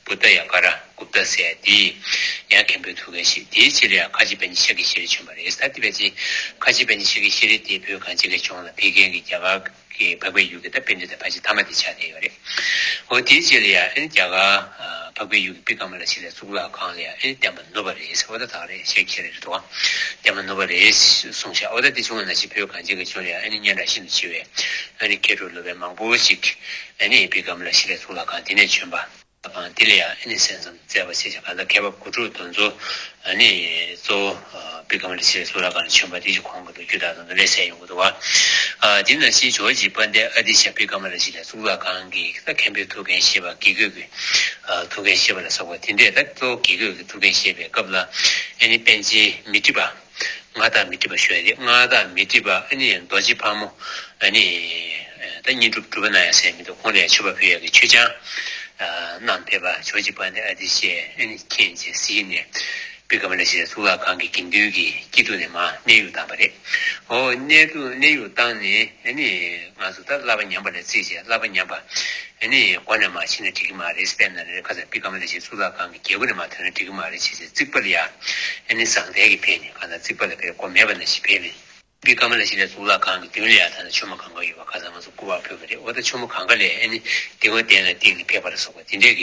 བུདྡྷ་ཡ་ཀ་ར་གུཔྟ་ཟེར་དེ་ཡང་མཁན་པོའི་ཐུགས་འགན་བཞེས། དེའི་རྗེས་ལ་ཡང་ཁ་ཆེ་པཎ་ཆེན་ཤཱཀྱ་ཤྲཱི་བྱོན་པ་རེད། ད་དེ་བས་ཅིག་ཁ་ཆེ་པཎ་ཆེན་ཤཱཀྱ་ཤྲཱི་དེ་བོད་གངས་ཅན་གྱི་ལྗོངས་ལ་ཕེབས་མཁན་གྱི་རྒྱ་གར་གྱི་འཕགས་པའི་ཡུལ་གྱི་ད་པཎྜི་ཏ་ཕལ་ཆེར་མཐའ་མ་དེ་ཆགས་བསྡད་ཡོད་རེད། འོ་དེའི་རྗེས་ལ་ཡང་ཨ་ནི་རྒྱ་གར་འཕགས་པའི་ཡུལ་གྱི་བི་ཀ་མ་ལ་ཤཱི་ལའི་གཙུག་ལག་ཁང་ལ་ཡང་ཨ་ནི་བསྟན་པ་ནུབ་པ་རེད་ཟེར། འོ་ད་ད་རེད་ཤཱཀྱ་ཤྲཱི་རེད་འདུག་བསྟན་པ་ནུབ་པ་རེད་གསུངས་ཤག་འོ་ད་དེ་བྱུང་བ་ནང་བཞིན་བོད་གངས་ཅན་གྱི་ལྗོངས་ལ་ཡང་ཨ་ནི་སྙན་གྲགས་ཤིན་ཏུ་ཆེ་བའི་ཨ་ནི་མཁས་གྲུབ་སློབ་དཔོན་མང་པོ་ཞིག་ཨ་ནི་བི་ཀ་མ་ལ་ཤཱི་ལའི་གཙུག་ལག་ཁང་དེ་ནས་བྱོན་པ། དེ་ལ་ཡང་ཨ་ནི་གསན་བསམ་མཛད་པ་ཞེས་བྱ་བ་ལ་མཁས་པ་དགུ་ཕྲུག་དེ་ཚོ་ཨ་ནི་གཙོ་བོ་བི་ཀ་མ་ལ་ཤཱི་ལའི་གཙུག་ལག་ཁང་ལ་བྱོན་པ་དེ་ཞིག་ཁོང་གི་ལོ་རྒྱུས་དག་དང་དེ་ལས་གསལ་ཡོང་གི་འདུག་བ། དེ་ནང་བཞིན་ཇོ་བོ་རྗེ་དཔལ་ལྡན་ཨ་ཏི་ཤ་བི་ཀ་མ་ལ་ཤཱི་ལའི་གཙུག་ལག་ཁང་གི་ད་མཁན་པོའི་ཐུགས་འགན་བཞེས་པ་དགེ་བསྐོས་ཀྱི་ཐུགས་འགན་བཞེས་པ་ལ་སོགས་པ་དེ་འདྲས་ད་གཙོ་བོ་དགེ་བསྐོས་ཀྱི་ཐུགས་འགན་བཞེས་པའི་སྐབས་ལ་ཨ་ནི་པཎ་ཆེན་མཻ་ཏྲི་པ། མངའ་བདག་མཻ་ཏྲི་པ་ཞུ་ཡ་དེ་མངའ་བདག་མཻ་ཏྲི་པ་ཨ་ནི་རྡོ་རྗེ་ཕག་མོ་ཨ་ནི། ད་བསྙེན་སྒྲུབ་སྒྲུབ་པ་གནང་ཡ་ཟེར་མི་འདུག་ཁོང་ལ་མཆོད་པ་ཕུལ་ཡ་གི་མཆོད་ཆང་བསྣམས་ཕེབས་པ་ཇོ་རྗེ་དཔལ་ལྡན་ཨ་ཏི་ཤས་ཨ་ནི་མཁྱེན་བྱས་གཟིགས་ནས་བི་ཀ་མ་ལ་ཤཱི་ལའི་གཙུག་ལག་ཁང་གི་དགེ་འདུན་གྱི་སྐྱིད་སྡུག་ནས་མར་གནས་དབྱུག་བཏང་པ་རེད། ཨོ་གནས་དབྱུག་གནས་དབྱུག་བཏང་ནས་ཨ་ནི་ང་ཚོ་ད་བསླབ་པ་ཉམས་པ་ལ་རྩིས་བྱས་བསླབ་པ་ཉམས་པ་ཨ་ནི་མགོ་ནས་མར་ཕྱིན་ན་འགྲིག་གི་མ་རེད། དཔེར་ན་རེ་ཁ་སང་བི་ཀ་མ་ལ་ཤཱི་ལའི་གཙུག་ལག་ཁང་གི་རྒྱལ་སྒོ་ནས་མར་ཐོན་ན་འགྲིག་གི་མ་རེད་བྱས་བྱས་རྩིག་པ་ལ་ཡ་ཨ་ནི་ཟང་ཐལ་གྱིས་ཕེབས་ནས་གང་ལྟར་རྩིག་པ་ལ་ཕེབས་སྒོ་མེད་པ་ནང་བཞིན་ཕེབས་ནས། བི་ཀ་མ་ལ་ཤཱི་ལའི་གཙུག་ལག་ཁང་གི་མདུན་ལ་ཡང་ད་ལྟ་ཆུ་མོ་གང་ག་ཡོད་པ་ཁ་སང་ང་ཚོ་སྐུ་པར་ཕུལ་བ་རེད། འོ་ད་ཆུ་མོ་གང་ག་ལས་ཨ་ནི་དེ་སྔོན་གདན་ལ་བཏིང་ནས་ཕེབས་པ་ལ་སོགས་པ་དེ་འདྲས་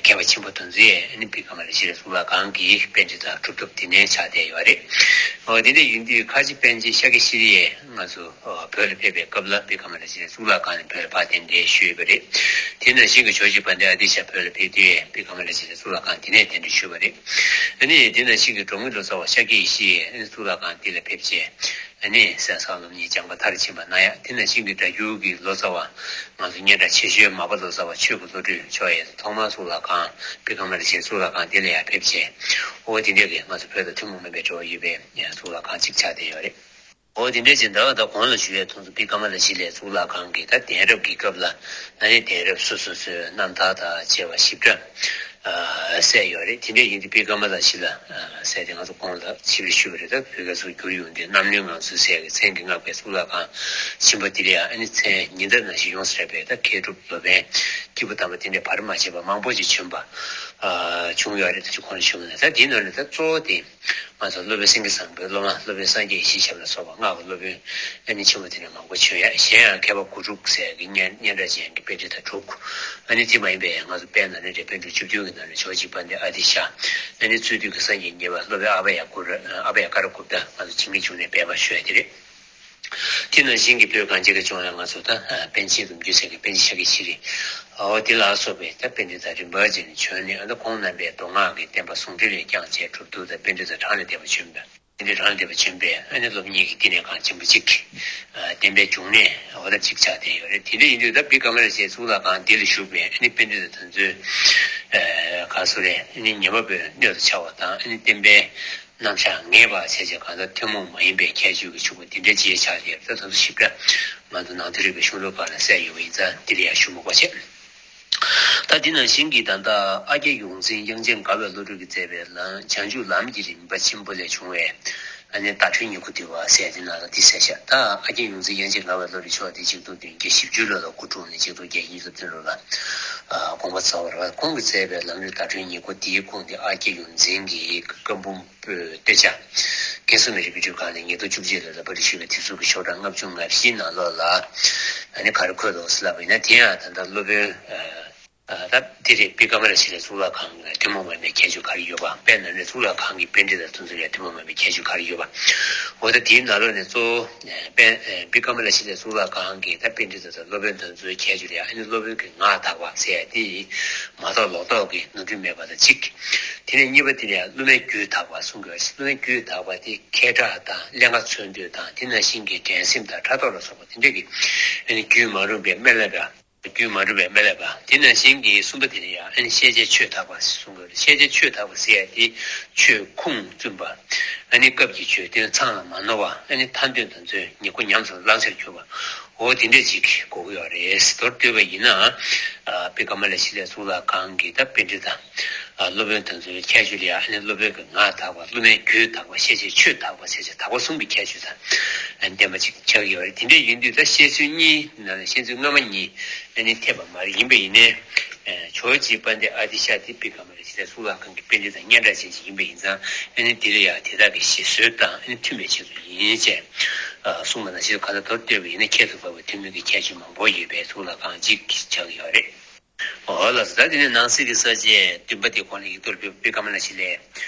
ཀྱི་མཁས་པ་ཆེན་པོ་དེ་ཚོས་ཨ་ནི་བི་ཀ་མ་ལ་ཤཱི་ལའི་གཙུག་ལག་ཁང་གི་པཎྜི་ཏ་གྲུབ་ཐོབ་དེ་ནས་ཆགས་བསྡད་ཡོད་རེད། འོ་དེ་འདྲས་ཡིན་དུས་ཁ་ཆེ་པཎ་ཆེན་ཤཱཀྱ་ཤྲཱི་ཡས་ང་ཚོ་བོད་ལ་ཕེབས་པའི་སྐབས་ལ་བི་ཀ་མ་ལ་ཤཱི་ལའི་གཙུག་ལག་ཁང་ནས་བོད་ལ་ཕར་གདན་འདྲེན་ཞུས་ཡོད་པ་རེད། དེ་ནང་བཞིན་གྱི་ཇོ་བོ་རྗེ་དཔལ་ལྡན་ཨ་ཏི་ཤ་བོད་ལ་ཕེབས་དུས་བི་ཀ་མ་ལ་ཤཱི་ལའི་གཙུག་ལག་ཁང་དེ་ནས་གདན་འདྲེན་ཞུས་པ་རེད། ཨ་ནི་དེ་ནང་བཞིན་གྱི་འབྲོང་མི་ལོ་ཙཱ་བ་ཤཱཀྱ་ཡེ་ཤེས་ཡས་ཨ་ནི་གཙུག་ལག་ཁང་དེ་ལ་ཕེབས་རྗེས། ཨ་ནི་གསན་བསམ་སློབ་གཉེར་སྦྱངས་པ་མཐར་ཕྱིན་པ་གནང་ཡ། དེ་ནང་བཞིན་གྱི་སྒྲ་སྒྱུར་གྱི་ལོ་ཙཱ་བ་ང་ཚོ་སྙན་གྲགས་ཆེ་ཤོས་མར་པ་ལོ་ཙཱ་བ་ཆོས་ཀྱི་བློ་གྲོས་མཆོག་ཡས་ཐོག་མར་གཙུག་ལག་ཁང་བི་ཀ་མ་ལ་ཤཱི་ལའི་གཙུག་ལག་ཁང་དེ་ལ་ཡར་ཕེབས་བྱས། ཨོ་དེ་འདྲས་ཀྱི་ང་ཚོ་བོད་དང་ཐུན་མོང་མ་ཡིན་པའི་འབྲེལ་བ་ཡོད་པའི་གཙུག་ལག་ཁང་གཅིག་ཆགས་བསྡད་ཡོད་རེད། ཨོ་དེ་འདྲས་ཀྱི་ད་ད་གོང་ལ་ཞུས་པའི་དོན་དུ་བི་ཀ་མ་ལ་ཤཱི་ལའི་གཙུག་ལག་ཁང་གི་ད་གདན་རབས་ཀྱི་སྐབས་ལ་ཨ་ནི་གདན་རབས་སོ་སོ་སོའི་རྣམ་ཐར་དང་བཅས་པ་ཞིབ་ཕྲ་གསལ་ཡོད་རེད། དེ་འདྲས་ཡིན་དུས་བི་ཀ་མ་ལ་ཤཱི་ལ་ཟེར་ཏེ་ང་ཚོ་གོང་ལ་ཞིབ་ཕྲ་ཞུས་པ་རེད། ད་བོད་སྐད་ཚུར་བསྒྱུར་ཡོང་དུས་གནམ་ལོའི་ངང་ཚུལ་ཟེར་གི་མཚན་གྱིས་བསྔགས་པའི་གཙུག་ལག་ཁང་ཆེན་པོ་འདི་ལ་ཡང་ཨ་ནི་མཚན་ཉི་ཟླ་ནང་བཞིན་ཡོངས་སུ་གྲགས་པའི་ད་མཁས་གྲུབ་སློབ་དཔོན་སྐྱེས་བུ་དམ་པ་དེ་འདྲའི་བར་མ་ཆད་པ་མང་པོ་ཞིག་བྱོན་པ་བྱུང་ཡོད་རེད། ད་ཅི་གོང་ལ་ཞུས་པ་ནང་ད་དེའི་ནང་ནས་ད་གཙོ་བོ་དེ་ང་ཚོ་སློབ་དཔོན་སེང་གེ་བཟང་པོའི་སློབ་མ་སློབ་དཔོན་སངས་རྒྱས་ཡེ་ཤེས་ཞབས་ལ་སོགས་པ་སྔགས་ཀྱི་སློབ་དཔོན་ཨ་ནི་ཆེན་པོ་དེ་འདྲ་མང་པོ་བྱོན་ཡ། གཞན་ཡང་མཁས་པ་དགུ་དྲུག་ཟེར་གི་སྙན་སྙན་གྲགས་ཅན་གྱི་པཎྜི་ཏ་དྲུག་ཨ་ནི་དེ་མ་ཡིན་པའི་ང་ཚོ་དཔལ་ནཱ་ལེནྡྲའི་པཎ་གྲུབ་བཅུ་བདུན་གྱི་ནང་ནས་ཇོ་བོ་རྗེ་དཔལ་ལྡན་ཨ་ཏི་ཤ་ཨ་ནི་གཙོས་བསྡུས་ཀྱི་སངས་རྒྱས་གཉིས་པ་སློབ་དཔོན་ཨ་བྷ་ཡ་ཀུ་ར་ཨ་བྷ་ཡ་ཀ་ར་གུཔྟ་ང་ཚོ་ཇི་སྙེད་བྱུང་ནས་སྦས་པ་ཞུ་ཡ་དེ་རེད། དེ་ནང་བཞིན་གྱི་བོད་གངས་ཅན་གྱི་ལྗོངས་ལ་ང་ཚོ་ད་པཎ་ཆེན་སུམ་ཅུ་ཟེར་གྱི་པཎ་ཆེན་ཤཱཀྱ་ཤྲཱི་ཨོ་དེ་ལ་སོགས་པའི་ད་པཎྜི་ཏ་རིམ་པ་བྱས་ནས་བྱོན་ནས་ཨ་ད་ཁོང་རྣམ་པའི་མདོ་སྔགས་ཀྱི་བསྟན་པ་ཟུང་འབྲེལ་ལས་བསྐྱངས་བྱས་གྲུབ་ཐོབ་དང་པཎྜི་ཏ་གྲངས་ལས་འདས་པ་བྱོན་པ། དེ་འདྲའི་རང་བདེ་བ་ཆེན་པོས་ཨ་ནི་སློབ་གཉེར་གྱི་བསྟི་གནས་ཁང་ཆེན་པོ་གཅིག་ཨ་བསྟན་པའི་འབྱུང་གནས་འོ་ད་གཅིག་ཆགས་བསྡད་ཡོད་རེད། དེ་འདྲ་ཡིན་དུས་ད་བི་ཀ་མ་ལ་ཤཱི་ལའི་གཙུག་ལག་ཁང་འདི་ལ་བཞུགས་པའི་ཨ་ནི་པཎྜི་ཏ་དེ་ཚོས་ཨ་ག་སུ་རེད་ཨ་ནི་ཉན་པ་པོའི་སྣོད་དུ་ཆགས་པ་དང་ཨ་ནི་བསྟན་པའི་རྣམ་གཞག་ངེས་པ་བྱས་བྱས་གང་ལྟར་ཐུན་མོང་མ་ཡིན་པའི་ཁྱད་ཆོས་ཀྱི་ཕྱུག་པོ་འདི་འདྲ་ཅིག་ཆགས་བསྡད་ཡོད་རེད། ད་དེ་ཚོ་ཞིབ་ཕྲ་ང་ཚོ་ནང་དུ་རིག་པའི་གཞུང་ལུགས་སྒང་ལ་གསལ་ཡོད་པ་ཡིན་ཙང་འདི་ལ་ཡང་ཞུ་མི་དགོས་བྱས། ད་འདི་ནང་བཞིན་གྱི་ད་ལྟ་ཨ་ཀྱཱ་ཡོངས་འཛིན་དབྱངས་ཅན་དགའ་བའི་བློ་གྲོས་ཀྱིས་མཛད་པའི་ལམ་བྱང་ཆུབ་ལམ་གྱི་རིམ་པ་ཆེན་པོ་ལས་བྱུང་བའི་ཨ་ནི་ཟླ་སྒྲོན་ཉིད་སྐུ་འདུས་པ་ཟེར་དེ་ནང་ལ་འདི་གསལ་བཤད། ད་ཨ་ཀྱཱ་ཡོངས་འཛིན་དབྱངས་ཅན་དགའ་བའི་བློ་གྲོས་མཆོག་དེ་ཆིག་སྟོང་བདུན་བརྒྱ་བཞི་བཅུ་ལོ་ལ་སྐུ་འཁྲུངས་ནས་ཆིག་སྟོང་བརྒྱད་བརྒྱ་ཉི་ཤུ་རྩ་བདུན་ལོ་ལ་དགོངས་པ་རྫོགས་པ་རེད་པ། ཁོང་གིས་མཛད་པའི་ལམ་རིམ་ཟླ་སྒྲོན་ཉིད་སྐུ་འདིའི་ཁུངས་དེ་ཨ་ཀྱཱ་ཡོངས་འཛིན་གྱི་བཀའ་འབུམ་པོད་གཏེར་ཆ་མཁན་ཟུར་མི་རིགས་པའི་སྒྲུབ་ཁང་ནས་ཉིས་སྟོང་བཅུ་གཅིག་ལོ་ལ་པར་སྐྲུན་ཞུས་པའི་དེབ་གཟུགས་ཀྱི་ཤོག་གྲངས་ལྔ་བཅུ་ང་བཞི་ནང་ལོགས་ལ་ཨ་ནི་ག་རེ་འཁོད་འདུག་ཟེར་ལབ་པ་ཡིན་ན། དེ་ཡང་ད་ལྟ་སློབ་དཔོན་ཨ་ད་དེ་རེད། བི་ཀ་མ་ལ་ཤཱི་ལའི་གཙུག་ལག་ཁང་ལ་ཐུན་མོང་མ་ཡིན་པའི་ཁྱད་ཆོས་ག་རེ་ཡོད་པ། དཔལ་ནཱ་ལེནྡྲའི་གཙུག་ལག་ཁང་གི་པཎྜི་ཏ་དེ་ཚོ་ལ་ཐུན་མོང་མ་ཡིན་པའི་ཁྱད་ཆོས་ག་རེ་ཡོད་པ། འོ་ད་དེའི་ནང་ལོགས་ནས་གཙོ་བོ་དཔལ་བི་ཀ་མ་ལ་ཤཱི་ལའི་གཙུག་ལག་ཁང་གི་ད་པཎྜི་ཏ་དང་སློབ་དཔོན་དེ་ཚོའི་ཁྱད་ཆོས་ལ་ཨ་ནི་སློབ་དཔོན་གྱི་ངག་དག་པ་ཟེར་ཡ་དེ་མ་རྟོགས་ལོག་རྟོག་གི་ནོར་འཁྲུལ་མེད་པ་དང་གཅིག་དེ་ནས་གཉིས་པ་དེ་ལ་སློབ་མའི་རྒྱུད་དག་པ་གསུང་གི་ཡོད། སློབ་མའི་རྒྱུད་དག་པ་དེ་མཁས་དྲགས་དང་ཀླན་ཀ་འཚོལ་འདོད་དང་དེ་ནང་བཞིན་གྱི་འགྲན་སེམས་དང་ཕྲག་དོག་ལ་སོགས་པ་དེ་འདྲ་གི་ཨ་ནི་རྒྱུད་མ་རུངས་པའི་སྨོན་ལམ་པ། རྒྱུད་མ་རུངས་པའི་སྨོན་ལམ་པ། དེ་ནང་བཞིན་གྱི་གསུམ་པ་དེ་ལ་ཡང་ཨ་ནི་ཤེས་བྱའི་ཆོས་དག་པ་གསུང་གི་ཡོད། ཤེས་བྱའི་ཆོས་དག་པ་ཟེར་ཡ་དེ་ཆོས་ཁུངས་བཙུན་པ། ཨ་ནི་སྐབས་ཀྱི་ཆོས་དོན་ཚང་ལ་མ་ནོར་བ། ཨ་ནི་ཐ་དད་དོན་ཚོའི་ཉེར་མཁོ་ཉམས་སུ་བླང་བྱར་གྱུར་པ། འོ་དེ་འདྲ་ཅིག་དགོས་ཀྱི་ཡོད་རེད། མདོར་བསྡུས་པ་ཡིན་ན། ཨ་བི་ཀ་མ་ལ་ཤཱི་ལའི་གཙུག་ལག་ཁང་གི་ད་པཎྜི་ཏ། ཨ་སློབ་དཔོན་དེ་ཚོའི་ཁྱད་ཆོས་ལ་ཡང་ཨ་ནི་སློབ་དཔོན་གྱི་ངག་དག་པ། སློབ་མའི་རྒྱུད་དག་པ། ཤེས་བྱའི་ཆོས་དག་པ་ཟེར་བྱས་དག་པ་གསུམ་གྱི་ཁྱད་ཆོས་དང་ཨ་ནི་ལྡན་པ་ཅིག་ཆགས་ཀྱི་ཡོད་རེད། དེ་འདྲ་ཡིན་དུས་ད་བཤད་ཚུལ་གཉིས་ནང་ནས་བཤད་ཚུལ་སྔ་མ་གཉིས་ཨ་ནི་འཐད་པ་མ་རེད། ཡིན་པ་ཡིན་ནའི། ཨ་ཇོ་བོ་རྗེ་དཔལ་ལྡན་ཨ་ཏི་ཤ་དེ་བི་ཀ་མ་ལ་ཤཱི་ལའི་གཙུག་ལག་ཁང་གི་པཎྜི་ཏ་སྙན་གྲགས་ཅན་ཞིག་ཡིན་པ་ཡིན་ཙང་ཨ་ནི་དེ་ལ་ཡང་དེ་དག་གི་བཞེད་སྲོལ་དང་ཨ་ནི་མཐུན་པའི་ཆེད་དུ་ཡིན་ཅེས་ཨ་གསུངས་པ་ནང་བཞིན་གང་ལྟར་མདོར་བསྡུས་པ་ཡིན་ན་ཁྱད་དུ་འཕགས་པའི་ཐུན་མིན་གྱི་ཁྱད་ཆོས་མང་པོ་ཡོད་པའི་གཙུག་ལག་ཁང་ཅིག་ཆགས་ཀྱི་ཡོད་རེད། འོ་ལགས་སོ། ད་དེ་ནས་ནང་གསེས་ཀྱི་ས་བཅད་བདུན་པ་དེ་གོང་ལ་ཡིག་ཐོག་ལ་ཕུལ་བི་ཀ་མ་ལ་ཤཱི་ལའི་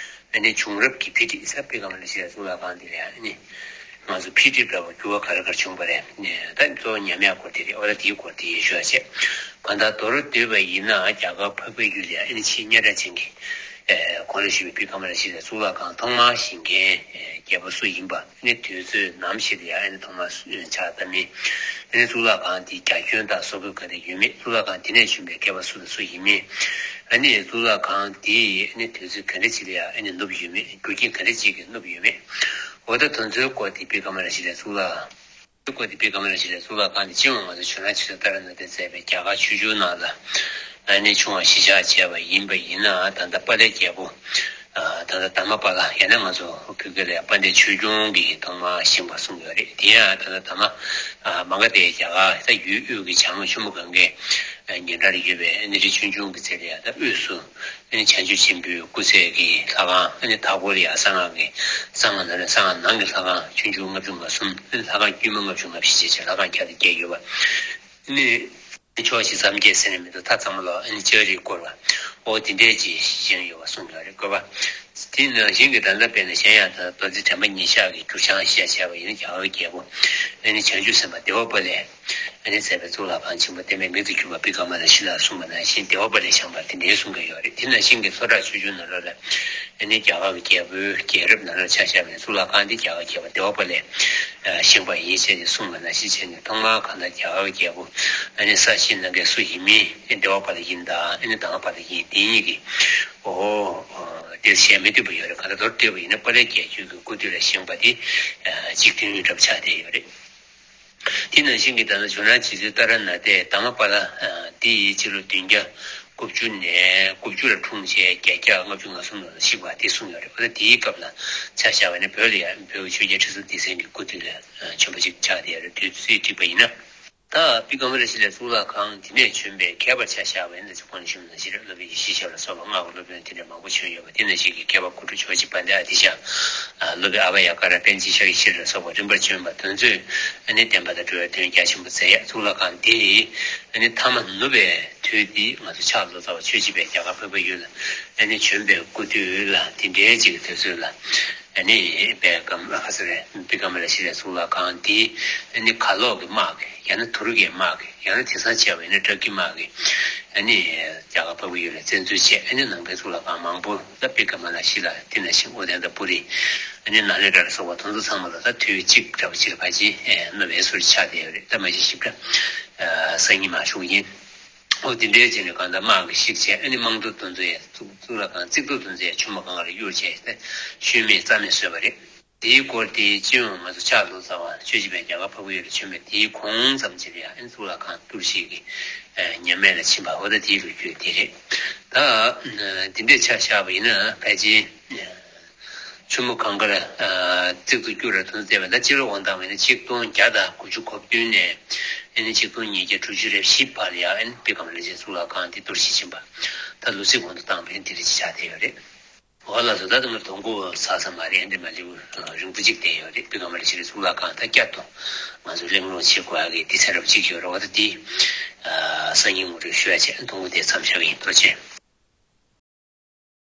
ཨ་ནི་བྱུང་རབས་ཀྱི་འཕེལ་འགྲིབ་ས། བི་ཀ་མ་ལ་ཤཱི་ལའི་གཙུག་ལག་ཁང་དེ་ལ་ཨ་ནི་ང་ཚོ་འཕེལ་འགྲིབ་འདྲ་བོ་འགྱུར་བ་ག་རེ་ག་རེ་བྱུང་བ་རེད། ནས་ད་གཙོ་བོ་ཉམས་ཡག་སྐོར་དེ་རེད། འོ་ད་དེའི་སྐོར་དེ་ཡིན་ཞུ་བ་བྱས། གང་ལྟར་མདོར་བསྡུས་པ་ཡིན་ན་རྒྱ་གར་འཕགས་པའི་ཡུལ་ལ་ཨ་ནི་ཆེས་སྙན་གྲགས་ཅན་གྱི་ཨེ་གོང་ལ་ཞུས་པའི་བི་ཀ་མ་ལ་ཤཱི་ལའི་གཙུག་ལག་ཁང་ཐོག་མར་བཞེངས་མཁན་ཨེ་རྒྱལ་པོ་སུ་ཡིན་པ། ཨ་ནི་དུས་ཚོད་ནམ་ཞིག་ལ་ཡང་ཨ་ནི་ཐོག་མར་ཕྱག་བཏབ་མིན། ཨ་ནི་གཙུག་ལག་ཁང་དེའི་རྒྱ་ཁྱོན་དང་བཟོ་བཀོད་ག་འདྲ་ཡོད་མེད། གཙུག་ལག་ཁང་དེ་ནས་བྱོན་པའི་མཁས་པ་སུ་དང་སུ་ཡིན་མིན། ཨ་ནི་གཙུག་ལག་ཁང་དེ་ཨ་ནི་དུས་ཚོད་ག་འདྲ་ཅིག་ལ་ཡང་ཨ་ནི་ནུབ་ཡོད་མེད། རྒྱུ་རྐྱེན་ག་འདྲ་ཅིག་གིས་ནུབ་ཡོད་མེད། འོ་ད་དེ་ཚོའི་སྐོར་དེ་བི་ཀ་མ་ལ་ཤཱི་ལའི་གཙུག་ལག་ སྐོར་དེ་བི་ཀ་མ་ལ་ཤཱི་ལའི་གཙུག་ལག་ཁང་དེ་སྤྱི་ཡོངས་ང་ཚོ་ཇོ་ནང་ཆོས་སྲིད་ཏཱ་ར་ནཱ་ཐས་མཛད་པའི་རྒྱ་གར་ཆོས་འབྱུང་ནང་ལ་ཨ་ནི་ཆུང་བ་གཞིས་ཆགས་བྱས་པ་ཡིན་པ་ཡིན་ན། ད་ལྟ་པཱ་ལའི་རྒྱལ་པོ་ཨ་ད་ལྟ་དྷརྨ་པཱ་ལ། ཡང་ན་ང་ཚོ་བོད་སྐད་ལ་ཡང་དཔལ་ལྡན་ཆོས་སྐྱོང་གིས་ཐོག་མར་བཞེངས་པ་གསུངས་ཡོད་རེད། དེ་ཡང་ད་ལྟ་དྷརྨ་ཨ་མ་ག་དྷའི་རྒྱ་གར་ད་ཡུལ་དབུས་ཀྱི་བྱང་ཆུ་མོ་གངྒཱའི་ཉེ་འགྲམ་ཡོད་པའི་ཨ་ནི་རི་ཆུང་ཆུང་གི་རྩེ་ལ་ཡང་ད་དབུས་སུ། ཨ་ནི་བྱང་ཆུབ་ཆེན་པོའི་སྐུ་ཚེ་གི་ལྷ་ཁང་། ཨ་ནི་མཐའ་སྐོར་ལ་ཡང་གསང་སྔགས་ཀྱི་གསང་སྔགས་ནང་ལ་གསང་སྔགས་ནང་གི་ལྷ་ཁང་ཆུང་ཆུང་ལྔ་བཅུ་ང་གསུམ། ཨ་ནི་ལྷ་ཁང་དཀྱུས་མ་ལྔ་བཅུ་ང་བཞི་བྱས་བྱས་ལྷ་ཁང་བརྒྱ་དང་བརྒྱད་ཡོད་པ། ཨ་ནི་ཕྱོགས་བཞི་མཚམས་བརྒྱད་ཟེར་ནས་མི་འདུག་མཐའ་ཚང་མ་ལ་ཨ་ནི་ལྕགས་རིས་བསྐོར་བ། འོ་དེ་འདྲས་ཀྱི་བཞེངས་ཡོད་པ་གསུངས་ཡོད་རེད། བཀོད་པ་དེ་ནང་བཞིན་གྱི་ད་ལྟ་དཔེར་ན་གཞན་ཡང་ད་རྡོ་རྗེ་དྲན་པ་ཉེར་བཞག་གི་འགྱུར་བྱང་ཞེས་བྱ་བ་ཡིན་ན། རྒྱ་གར་རྒྱལ་པོ་ཨ་ནི་བྱང་ཆུབ་སེམས་དཔའ་དེ་ཝ་པཱ་ལས། ཨ་ནི་མཛད་པའི་གཙུག་ལག་ཁང་ཆེན་པོ་བདེ་བའི་མིག་ཏུ་གྱུར་པ་བི་ཀ་མ་ལ་ཤཱི་ལ་གསུངས་པ་ནང་བཞིན་དེ་ཝ་པཱ་ལས་བཞེངས་པ་དེ་འདྲའི་གསུང་གི་ཡོད་རེད། དེ་ནང་བཞིན་གྱི་ལྷོ་བྲག་ཆོས་འབྱུང་ནང་ལོགས་ལ་ཨ་ནི་རྒྱ་གར་གྱི་རྒྱལ་པོའི་རྒྱལ་རབས་ནང་ལ་ཆ་བཞག་པའི་གཙུག་ལག་ཁང་འདི་རྒྱ་གར་རྒྱལ་པོ་དེ་ཝ་པཱ་ལས་བཞེངས་པ་ཡིན་ཞེས་ནས་གསུངས་པ་ནང་བཞིན་བྱས་ནས། ཐོག་མར་གང་ལྟར་རྒྱ་གར་གྱི་རྒྱལ་པོ་ཨ་ནི་ས་གཞི་ནམ་མཁའི་སུ་ཡིན་མིན་དེ་ཝ་པཱ་ལ་ཡིན་དང་། ཨ་ནི་དྷརྨ་པཱ་ལ་ཡིན། དེ་གཉིས་ཀྱི་འོ་དེ་ཞལ་མི་མཐུན་པ་ཡོད་རེད། གང་ལྟར་མདོར་བསྡུས་པ་ཡིན་ན་དཔལ་ལྡན་རྒྱལ་བརྒྱུད་ཀྱི་སྐུ་དུས་ལ་བཞེངས་པ་དེ་འཇིག་རྟེན་ཡུལ་འདྲ་པོ་ཆགས་བསྡད་ཡོད་རེད། དེ་ནང་བཞིན་གྱི་ད་ལྟ་ཇོ་ནང་རྗེ་བཙུན་ཏཱ་ར་ནཱ་ཐའི་དྷརྨ་པཱ་ལ་འདི་ཡི་ཕྱི་ལོ་བདུན་བརྒྱ་དགུ་བཅུ་ནས་དགུ་བཅུ་ལ་འཁྲུངས་བྱས་བརྒྱད་བརྒྱ་ལྔ་བཅུ་ང་གསུམ་ལོ་ལ་གཤེགས་པ་དེ་གསུངས་ཡོད་རེད། འོ་ན་དེའི་སྐབས་ལ་ཆ་བཞག་པ་ཡིན་ན་བོད་ལ་ཡང་བོད་ཀྱི་ཆོས་རྒྱལ་ཁྲི་སྲོང་ལྡེ་བཙན་གྱི་སྐུ་དུས་ལ་བྱོན་པ་ཅིག་ཆགས་བསྡད་ཡོད་རེད། དུས་ཚོད་བསྒྲིགས་པ་ཡིན་ན། ད་བི་ཀ་མ་ལ་ཤཱི་ལའི་གཙུག་ལག་ཁང་འདི་ནས་བྱོན་པའི་མཁས་པར་ཆ་བཞག་པ་ཡིན་ན། ཅིག་གོང་ནས་ཞུས་པ་ནང་བཞིན་རེད། སློབ་དཔོན་ཡེ་ཤེས་ཞབས་ལ་སོགས་པ་སྔགས་ཀྱི་སློབ་དཔོན་དེ་འདྲ་མང་པོ་བྱོན་ཡོད་པ། དེ་ནང་བཞིན་གྱི་མཁས་པ་གུ་རུ་ཇོ་བོ་རྗེ་དཔལ་ལྡན་ཨ་ཏི་ཤ། སློབ་དཔོན་ཨ་བྷ་ཡ་ཀ་ར། པཎ་ཆེན་ཤཱཀྱ་ཤྲཱི་ལ་སོགས་པ་རིམ་པར་བྱོན་པ་དེ་ཚོས་ཨ་ནི་བསྟན་པ་དང་འགྲོ་བའི་དོན་རྒྱ་ཆེན་པོ་མཛད་ཡ། གཙུག་ལག་ཁང་འདི་ཨ་ནི་མཐའ་མ་ནུབ་པའི་དུས་འདི་ང་ཚོ་ཕྱག་ལོ་ཙཱ་བ་ཆོས་རྗེ་པས་རྒྱ་གར་འཕགས་པའི་ཡུལ་ལ་ཨ་ནི་བྱོན་པའི་སྐུ་དུས་ལ། དེ་འདྲའི་ཅིག་གི་དུས་ཚོད་ལ། ཨ་ནི་བི་ཀ་མ་ལ་ཤཱི་ལའི་གཙུག་ལག་ཁང་འདི་ཨ་ནི་གར་ལོག་གི་དམག་གིས། ཡང་ན་དུར་ཁའི་དམག་གིས། ཡང་ན་དེང་སང་བྱས་པ་ཡིན་ན་དྲག་སྐྱེད་དམག་གིས་ཨ་ནི་རྒྱ་གར་འཕགས་པའི་ཡུལ་ལ་བཙན་འཛུལ་བྱས། ཨ་ནི་ནང་པའི་གཙུག་ལག་ཁང་མང་པོ་ད་བི་ཀ་མ་ལ་ཤཱི་ལ་དེ་ནང་བཞིན་ཨོ་ཏནྟ་པུ་རི། ཨ་ནི་ནཱ་ལེནྡྲ་ལ་སོགས་པ་དེ་ཚོ་ཚང་མ་ལ་ད་དུས་གཅིག་འདྲ་པོ་ཅིག་ལ་ཕལ་ཆེར་བསྣམས་པའི་བཟོ་འདྲ་ཆགས་བསྡད་ཡོད་རེད། ད་མ་གཞི་ཞིབ་ཕྲ་སང་ཉིན་མར་ཞུ་གི་ཡིན། ཨོ་དེ་འདྲའི་བྱས་ནས་གང་ལྟར་དམག་གིས་བཤིག་བྱས། ཨ་ནི་རྨང་རྡོ་དེ་ཚོ་ཡང་གཙུག་གཙུག་ལག་ཁང་བརྩིགས་ཐོག་དེ་ཚོ་ཡང་ཆུ་མོ་གངྒཱ་ལ་གཡུར་བྱས་ཏེ་ཤུལ་མེད་རྩ་མེད་བཟོས་པ་རེད། དེའི་སྐོར་དེ་སྤྱི་ཡོངས་ང་ཚོ་ཕྱག་ལོ་ཙཱ་བ་ཆོས་རྗེ་པས་རྒྱ་གར་འཕགས་པའི་ཡུལ་ལ་བྱོན་པའི་དེའི་གོང་ཙམ་ཅིག་ལ་ཡང་ཨ་ནི་གཙུག་ལག་ཁང་གཏོར་བཤིག་གི་ཉམས་དམས་ལ་ཕྱིན་པ། འོ་ད་དེའི་ལོ་རྒྱུས་དེ་རེད། ད་འདི་འདྲའི་ཆ་བཞག་པ་ཡིན་ན་ཕལ་ཆེར། ཆུ་མོ་གངྒཱ་ལ་བརྩིགས་ཐོག་གཡུར་བ་དེ་ཚོ་བལྟས་པ་ཡིན་ན། སྤྱི་ལོ་འོང་སྟངས་བྱས་ན་ཆིག་སྟོང་བརྒྱ་དང་དགུ་བཅུ་གོ་བདུན་ནས་ཨ་ནི་ཆིག་སྟོང་ཉིས་བརྒྱ་དྲུག་ཅུ་རེ་བཞི་བར་ལ་ཡང་ཨ་ནི་བི་ཀ་མ་ལ་ཤཱི་ལའི་གཙུག་ལག་ཁང་འདི་གཏོར་བཤིག་ཕྱིན་པ། ད་ལོ་ཚིགས་གོང་དུ་བཏང་བ་ཡིན་ན་དེ་རེད་ཅེས་ཆགས་བསྡད་ཡོད་རེད། འོ་ལགས་སོ། ད་དེ་སྔ་དོ་དགོང་ཚར་ས་མ་རེད། འདི་མ་ལེགས་རིང་པོ་ཅིག་བསྡད་ཡོད་རེད། བི་ཀ་མ་ལ་ཤཱི་ལའི་གཙུག་ལག་ཁང་ད་བསྐྱར་དུ་ང་ཚོས་གླེང་སློང་བྱེད་དགོས་ཡག་གི་དུས་ཚོད་རབ་ཅིག་ཡོད་རེད། འོ་ད་འདི་སང་ཉིན་ངོ་སྤྲོད་ཞུ་ཡག་བྱས། དོ་དགོང་དེ་མཚམས་བཞག་གི་ཡིན། ཐུགས་རྗེ་ཆེ།